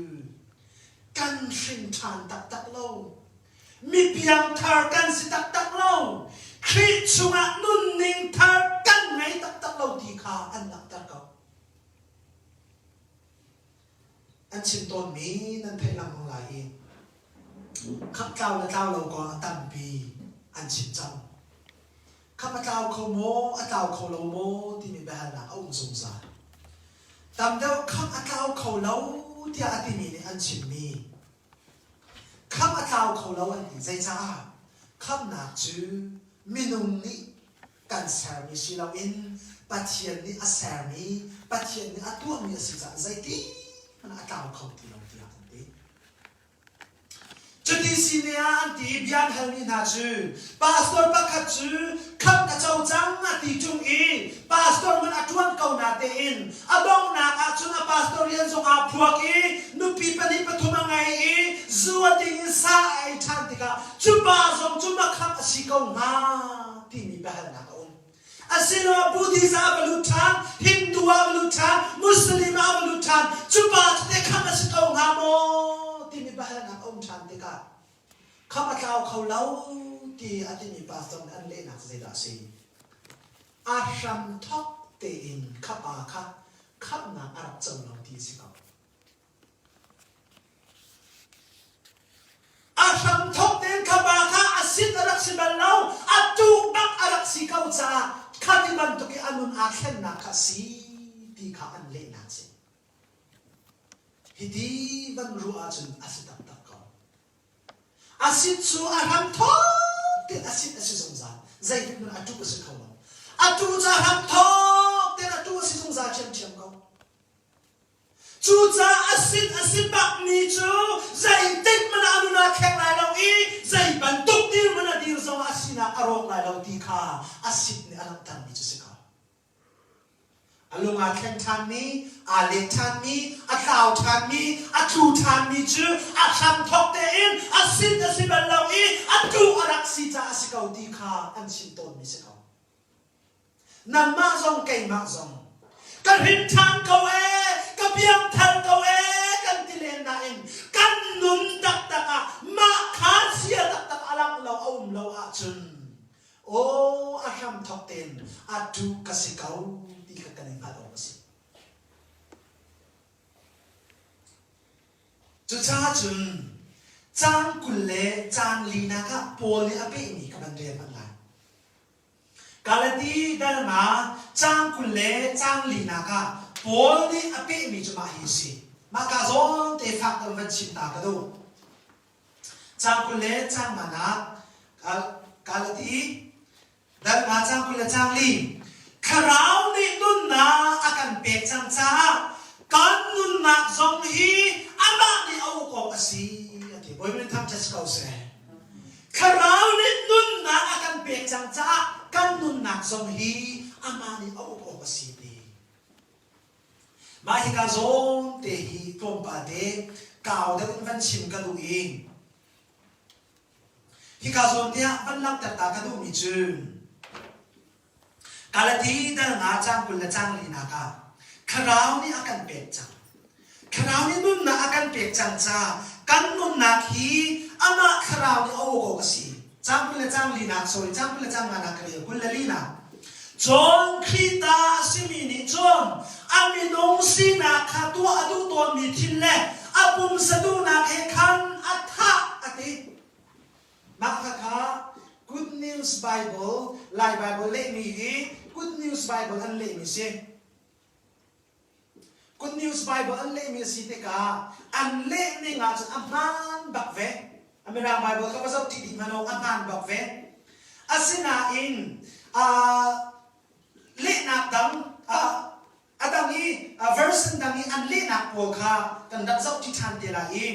B: kan hring ṭhan taktak lo. Mi piangthar kan si taktak lo. Khrih chungah nunning thar kan ngei taktak lo ti kha an langhter ko. An chim tawnmi nan theih lengmang lai i khamh tlau le tlau lo kong a tampi an chim cang. Khamh a tlau kho maw, a tlau kho lo maw timi biahalnak a um zungzal. Tam deuh khamh a tlau kho lo tiah a timi nih an chimmi khamh a tlau kho lo an ti. Zeicah? Khamhnak cu minung nih kan sermi si loin Pathian nih a sermi, Pathian nih a tuahmi a si caah zeiti hmanh a tlau kho ti lo tiah an ti. Cuti sine ah an ti i bia an halmi hna cu pastor pakhat cu khamh ka co cang a ti ṭung i pastor man a ṭuan ko na tein a donghnak ah cun a pastor rian zong aa phuak i nupi pahnih pathum a ngei i zu a ding i sa a ei ṭhan tikah cu pa zong cu makhamh a si ko hnga timi biahalnak a um. Asiloah Buddhist ah va lut ṭhan, Hindu ah va lut ṭhan, Muslim ah va lut ṭhan, cu pa cu teh khamh a si ko hnga maw timi biahalnak a um ṭhan tikah khamh a tlau kho lo ti a timi pastor nih an lehnak cu zeidah a si? A hramthawk tein kha pa kha khamhnak a rak co lo ti a si ko. A hramthawk tein kha pa kha a sin a rak si bal lo, a tuh bak a rak si ko caah khati bantuk i a nun aa thlennak kha a si ti kha an lehnak a si. Hiti van ruah ahcun a si taktak ko. A sit cu a hramthawk tein a sit a si zungzal. Zeitik hmanh a tuh a si kho lo. A tuh cu a hramthawk tein a tuh a si zungzal ṭhiamṭhiam ko. Cucaah a sin a si bakmi cu zeitik hmanh ah a nun aa thleng lai lo i zei bantuk dirhmun a dir zongah a sinak a rawk lai lo ti kha a sit nih a langhtermi cu si ko. A lung aa thleng ṭhanmi, aa let ṭhanmi, a tlau ṭhanmi, a tlu ṭhanmi cu a hramthawk tein a sin a si bal lo i a tu a rak si caah a si ko ti kha an chim tawnmi si ko. Nangmah zong keimah zong ka hrin ṭhan ko ee, ka piangthar ko ee kan ti len nain kan nun taktak ah mah kha chia taktak a langh lo a um lo ahcun aw a hramthawk tein a tu ka si ko ti kha kan i hngalh awk a si. Cucaah cun caang 20 le caang linak ah Paul nih a pehmi ka van rel hmanh lai. Galati dal nga caang 20 le caang linak ah Paul nih a pehmi cu mah hi a si. Mah ka zawn te fak deuh van chim ta ka duh. Caang 20 le caang nganak Galati dal nga caang 20 le caang li Thlarau nih nunnak a kan pek cang caah kan nunnak zong hi amah nih a uk awk a si a ti. Bawipa nih thangṭhat si ko seh. Thlarau nih nunnak a kan pek cang caah kan nunnak zong hi amah nih a uk awk a si ti. Mah hika zawn te hi tlawmpal te kau deuh in van chim ka duh i hika zawn te ah van langhter ta ka duhmi cu Galati dal nga caang 20 le caang linak ah Thlarau nih a kan pek cang. Thlarau nih nunnak a kan pek cang caah kan nunnak hi amah Thlarau nih a uk awk a si. Caang 20 le caang linak, sorry, caang 20 le caang nganak ka rel, 24nak. Cun Khrih ta a simi nih cun a minung sinak kha tuah a duh tawnmi thil le a pumsa duhnak he khan a thah a ti. Mah khakha Good News Bible, Lai Bible lehmi hi Good News Bible an lehmi si. Good News Bible an lehmi a si tikah an leh ning ahcun a hmaan bak ve. A Mirang Bible kha va zoh ṭi dih hmanh a hmaan bak ve. Asinain uh, lehnak dang uh, A dang i version dang i an lehnak pawl kha kan rak zohṭi ṭhan te lai i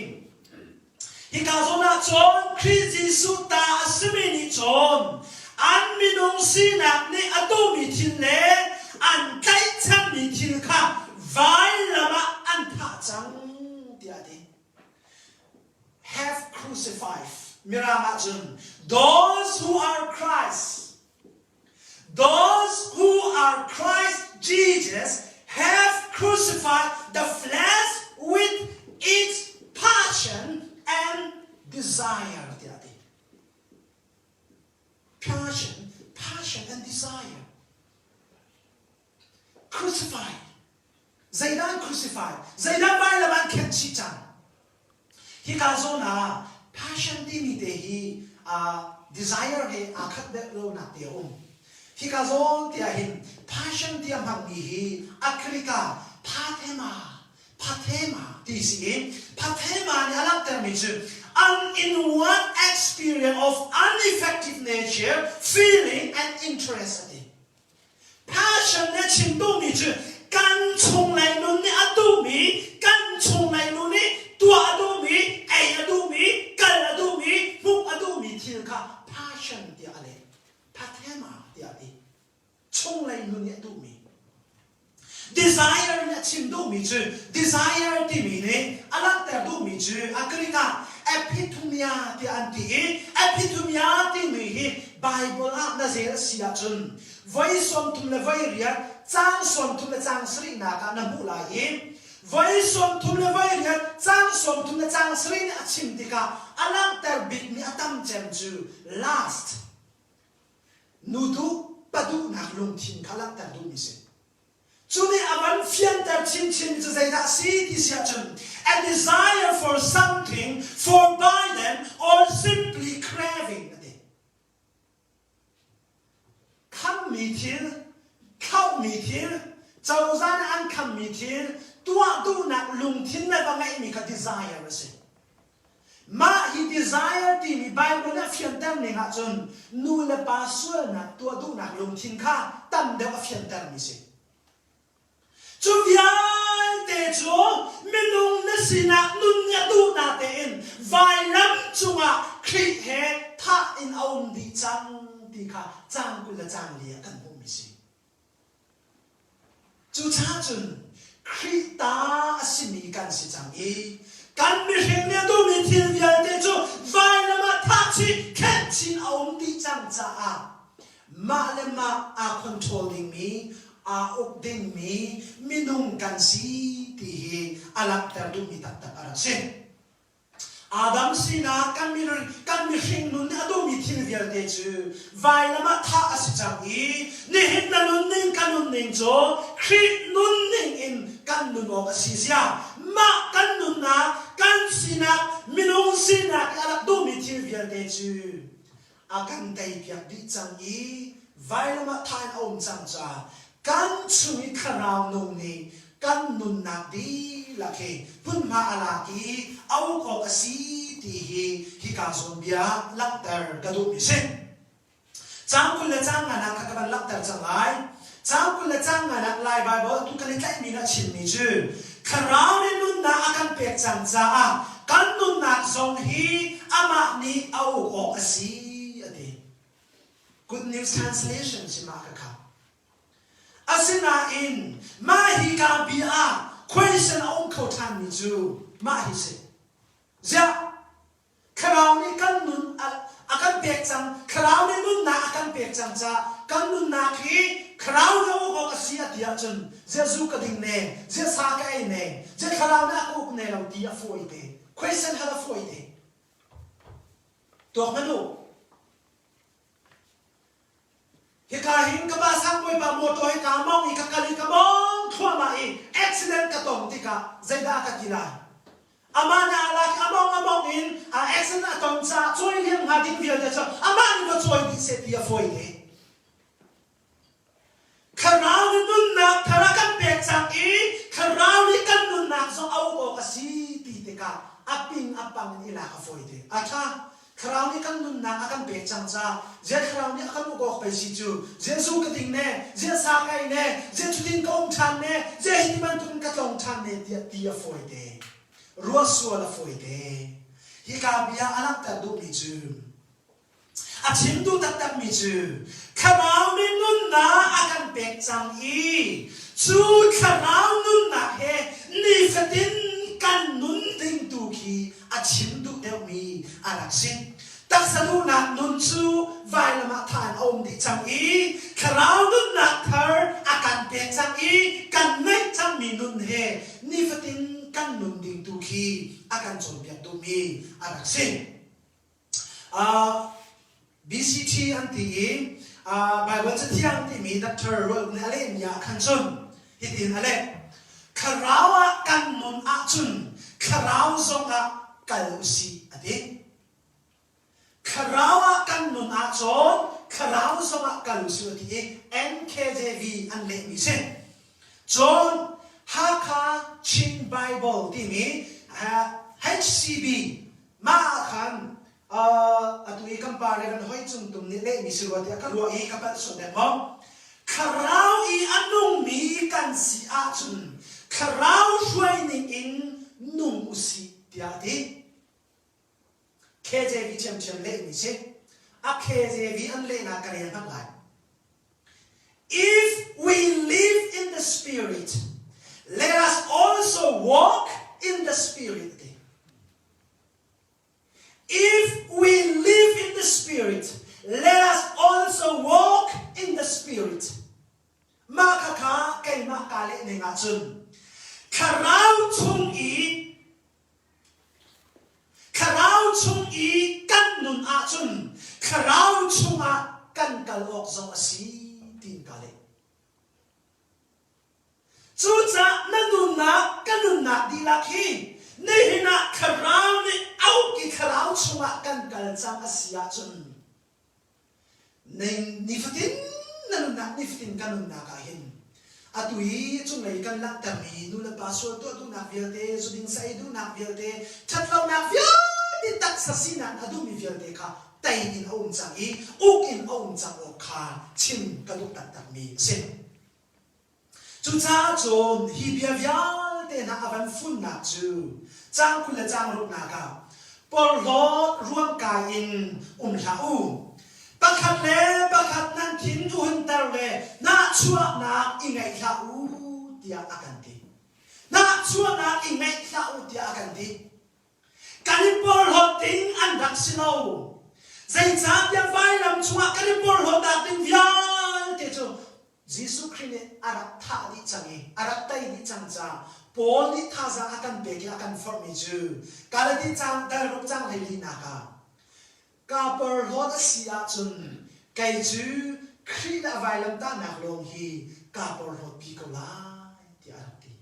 B: hika zawn ah cun Khrih Jesuh ta a simi nih cun an minung sinak nih a duhmi thil le an tlaihchanmi thil kha vailam ah an thah cang tiah a ti. have crucified. Mirang ahcun those who are Christ Those who are Christ Jesus have crucified the flesh with its passion and desire tiah a ti. Passion, passion and desire. Crucified. Zeidah an crucify? Zeidah vailam an khenh chih cang? Hika zawn ah passion timi te hi uh, desire he aa khat deuh lonak te a um. Hika zawn te ah hin passion ti a hmangmi hi a Greek ah pathema, pathema ti si i pathema nih a langhtermi cu an inward experience of ineffective nature, feeling and interest a ti. Passion nih a chim duhmi cu kan chunglei nun nih a duhmi, kan chunglei nun nih tuah a duhmi, ei a duhmi, kal a duhmi, hmuh a duhmi thil kha passion tiah a leh. Pathema tiah a ti. Chunglei nun nih a duhmi. Desire nih a chim duhmi cu desire timi nih a langhter duhmi cu a Greek ah epithumia tiah an ti i epithumia timi hi Bible ah na zel a si ahcun voi 30 le voi riat caang 30 le caang sarihnak ah na hmuh lai i voi 30 le voi riat caang 30 le caang sarih nih a chim tikah a langhter bikmi a tam cem cu last Nu duh, pa duhnak lungthin kha langhter duhmi si. Cu nih a van fianter chinchin cu zeidah a si ti si ahcun a desire for something forbidden or simply craving a ti. Khammi thil, thlauhmi thil, cozah nih an khammi thil, tuah duhnak lungthin le va ngeihmi kha desire a si. Mah hi desire timi Bible nih a fianter ning ahcun nu le pa sualnak tuah duhnak lungthin kha tam deuh a fiantermi si. Cu vialte cu minung na sinak nun nih a duhnak tein vailam cungah Khrih he thah in a um dih cang ti kha caang 20 le caang li ah kan hmuhmi si. Cucaah cun Khrih ta a simi kan si cang i kan mihring nih a duhmi thil vialte cu vailam ah thah chih, khenh chin a um dih cang caah mah le mah aa control dingmi, aa uk dingmi minung kan si ti hi a langhter duhmi taktak a rak si. Adam sinak kan kan mihring nun nih a duhmi thil vialte cu vailam ah thah a si cang i nihin na nunning ka nunning cu Khrih nunning in kan nun awk a si zia mah kan nunnak kan sinak minung sinak i a rak duhmi thil vialte cu a kan teipiak dih cang i vailam ah thah in a um cang caah kan chung i thlarau nung nih kan nunnak dihlak hi hmunhma a lak i a uk awk a si ti hi hika zawn bia langhter ka duhmi si. Caang 20 le caang nganak kha ka van langhter cang lai. Caang 20 le caang nganak Lai Baibal atu kan i tlaihmi nih a chimmi cu Thlarau nih nunnak a kan pek cang caah kan nunnak zong hi amah nih a uk awk a si a ti. Good News Translation si mah ka kha. Asinain mah hi ka bia ah question a um kho ṭhanmi cu mah hi si. Ziah Thlarau nih kan nun a kan pek cang. Thlarau nih nunnak a kan pek cang caah kan nunnak hi Thlarau nih a uk awk a si a ti ahcun ziah zu ka ding ne, ziah sa ka ei ne, ziah Thlarau nih a ka uk ne lo ti a fawi te. Question hal a fawi te. Tuak hmanh u. Hika hin ka pa sang bawipa motor hi kaa mong i ka kal i ka mong thluahmah i accident ka tong tikah zeidah a ka ti lai? Amah nih a lak i a mong a mong in a accident a ton caah cawi liam hnga ding vialte cu amah nih va cawi dih seh ti a fawi te. Thlarau nih nunnak thar a kan pek cang i Thlarau nih kan nunnak zong a uk awk a si ti tikah a ping a pang in i lak a fawi te. A ṭha. Thlarau nih kan nunnak a kan pek cang caah ziah Thlarau nih a kan uk awk pei si cu ziah zu ka ding ne ziah sa ka ei ne ziah cutin ka um ṭhan ne ziah hi ti bantukin ka tlong ṭhan ne tiah ti a fawi te. Ruah sual a fawi te. Hika bia a langhter duhmi cu A chim duh taktakmi cu thlarau nih nunnak a kan pek cang i cu thlarau nunnak he nifatin kan nun ding tu khi a chim duh deuhmi. nun cu vailam ah tha in a um dih cang i thlarau nunnak thar a kan pek cang i kan ngeih cangmi nun he nifatin kan nun ding tu khi a kan cawnpiak duhmi a rak si. Uh, BCT an ti i uh, Bible Cathiang timi Dr. Rual nih a lehmi ah khan cun hitin a leh. Thlarau ah kan nun ahcun thlarau zongah kal usih a ti. Thlarau ah kan nun ahcun thlarau zongah kal usih a ti i NKJV an lehmi si. Cun Hakha Chin Bible timi HCB mah ah khan atu i kan pa Reverend Hoi Cung Tum nih lehmi si rua tiah ka ruah i ka palh sual dek maw? Thlarau i a nungmi kan si ahcun thlarau hruai ning in nung usih tiah a ti. KJV ṭhiamṭhiam lehmi si. A KJV an lehnak ka rel hmanh lai. If we live in the Spirit, let us also walk in the Spirit. If we live in the Spirit, let us also walk in the Spirit. Mah khakha keimah kaa leh ning ahcun thlarau chung i Thlarau chung i kan nun ahcun thlarau chungah kan kal awk zong a si tiin ka leh. Cucaah na nunnak ka nunnak dihlak hi nihin ah thlarau nih auh i thlarau chungah kan kal cang a si ahcun Nifatin na nunnak nifatin ka nunnak ah hin atu i cunglei kan langhtermi nu le pa sual tuah duhnak vialte, zuding sa ei duhnak vialte, ṭhatlonak vialte, taksa sinak a duhmi vialte kha tei in a um cang i uk in a um cang awk kha chim ka duh taktakmi a si. Cucaah cun hi bia vialte hna a van funnak cu caang 20 le caang ruknak ah porhlawt ruamkai in um hlah u. Pakhat le pakhat nan thin hunter le nahchuahnak i ngaih hlah u tiah a kan ti. Nahchuahnak i ngaih hlah u tiah a kan ti. Kan i porhlawt ding an rak si lo. Zeicahtiah vailam cungah kan i porhlawtnak ding vialte cu Jesuh Khrih nih a rak thah dih cang i a rak tei dih cang caah Paul nih thazaang a kan pek i a kan forhmi cu Galati caang dal ruk caang hleilinak ah kaa porhlawt a si ahcun kei cu Khrih le a vailamtahnak lawng hi kaa porhlawtpi ko lai tiah a rak ti.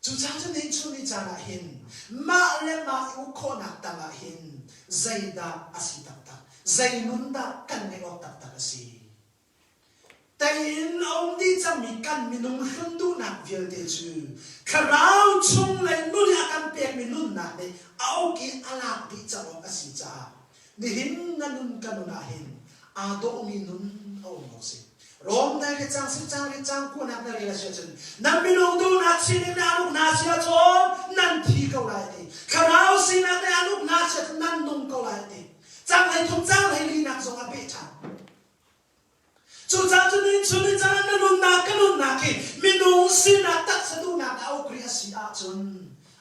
B: Cucaah cun nihin chun ni caan ah hin mah le mah i uk khawhnak tangah hin zeidah a si taktak, zei nun dah kan ngeih awk taktak a si. Tei in a um dih cangmi kan minung hlun duhnak vialte cu thlarau chunglei nun i a kan pekmi nunnak nih a uk i a lak dih cang awk a si caah Nihin na nun ka nun ah hin aa dawhmi nun a um awk si. Rom na ri cang si cang ri cang kunak na rel a si ahcun nan minung duhnak sining nih an uk hna si ahcun nan thi ko lai ti. Thlarau sinak nih an uk hna si ahcun nan nung ko lai ti. Cang hlei thum cang hlei linak zong a peh ṭhan. Cucaah cun in chun in caan na nunnak ka nunnak hi minung sinak taksa duhnak a uk rih a si ahcun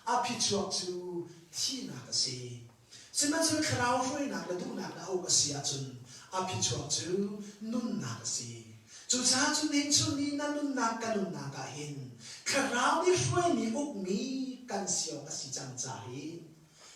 B: a phichuak cu thihnak a si. Sihmanhsehlaw thlarau hruainak le duhnak le a uk a si ahcun a phichuak cu nunnak a si. Cucaah cun nihin chun ni na nunnak ka nunnak ah hin thlarau nih hruaimi ukmi kan si awk a si cang ca hi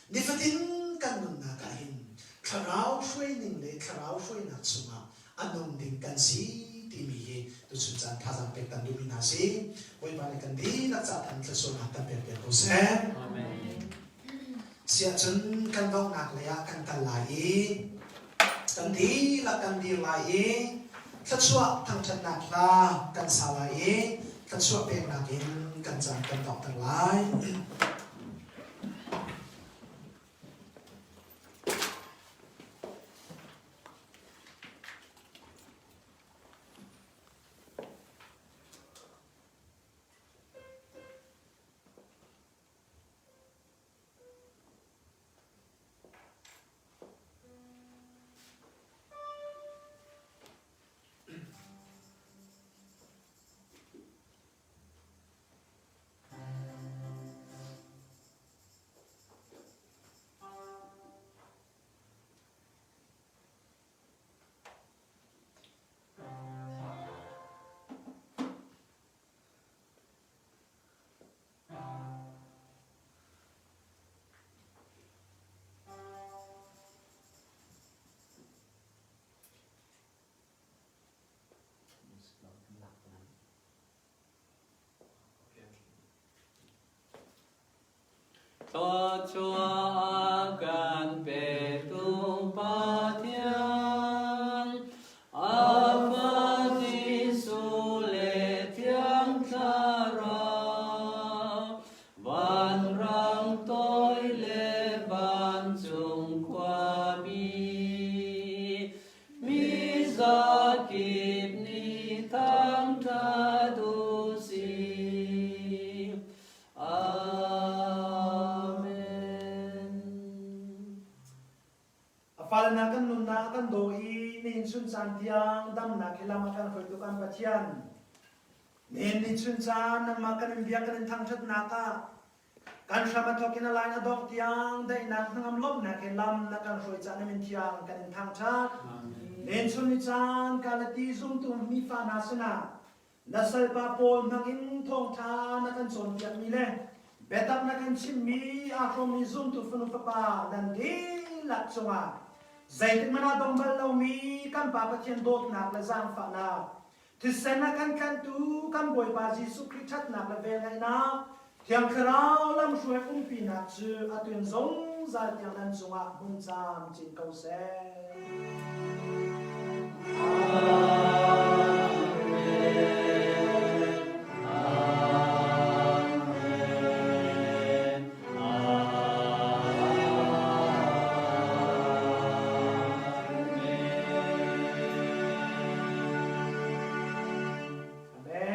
B: nifatin kan nunnak ah hin thlarau hruaining le thlarau hruainak chungah a nung ding kan si timi hi tuchun caan thazaang pek kan duhmi hna si. Bawipa nih kan dihlak ca than thluachuahnak kan pek piak ko seh.
F: Amen.
B: Siahcun kan donghnak lei ah kan kal lai i kan dihlak kan dir lai i thluachuah thangṭhatnak hla kan sa lai i thluachuah peknak in kan caan kan donghter lai.
G: Thluachuah a kan petu Pathian, a Fa Jesuh le Thiang Thlarau, vanrang toi le vancung khuami, mi zakip nih thangṭhat u sih. Amen.
B: A fale hna kan nunnak a kan daw i nihin chun caan tiang damnak he lam a kan hruaitu kan Pathian. Nihin ni chun caan nangmah kan in biak kan in thangṭhatnak ah kan hram a thawk in a lain a dongh tiang daihnak hnangam lawmhnak he lam na kan hruai caan na min thiang kan in thangṭhat. Nihin chun ni caan Galati zumtu mi fa hna sinah Na salpa pawl hmangin thawngṭha na kan cawnpiakmi le biatak na kan chimhmi aa hrawmmi zumtu fanu fapa nan dihlak cungah zeitik hmanh ah dong bal lomi kan Pa Pathian dawtnak le zaangfahnak, thisen a kan tlanhtu kan Bawipa Jesuh Khrih ṭhatnak le velngeihnak, Thiang Thlarau lamhruai umpinak cu atu in zungzal tiang nan cungah hmun camcin ko seh.
G: Amen.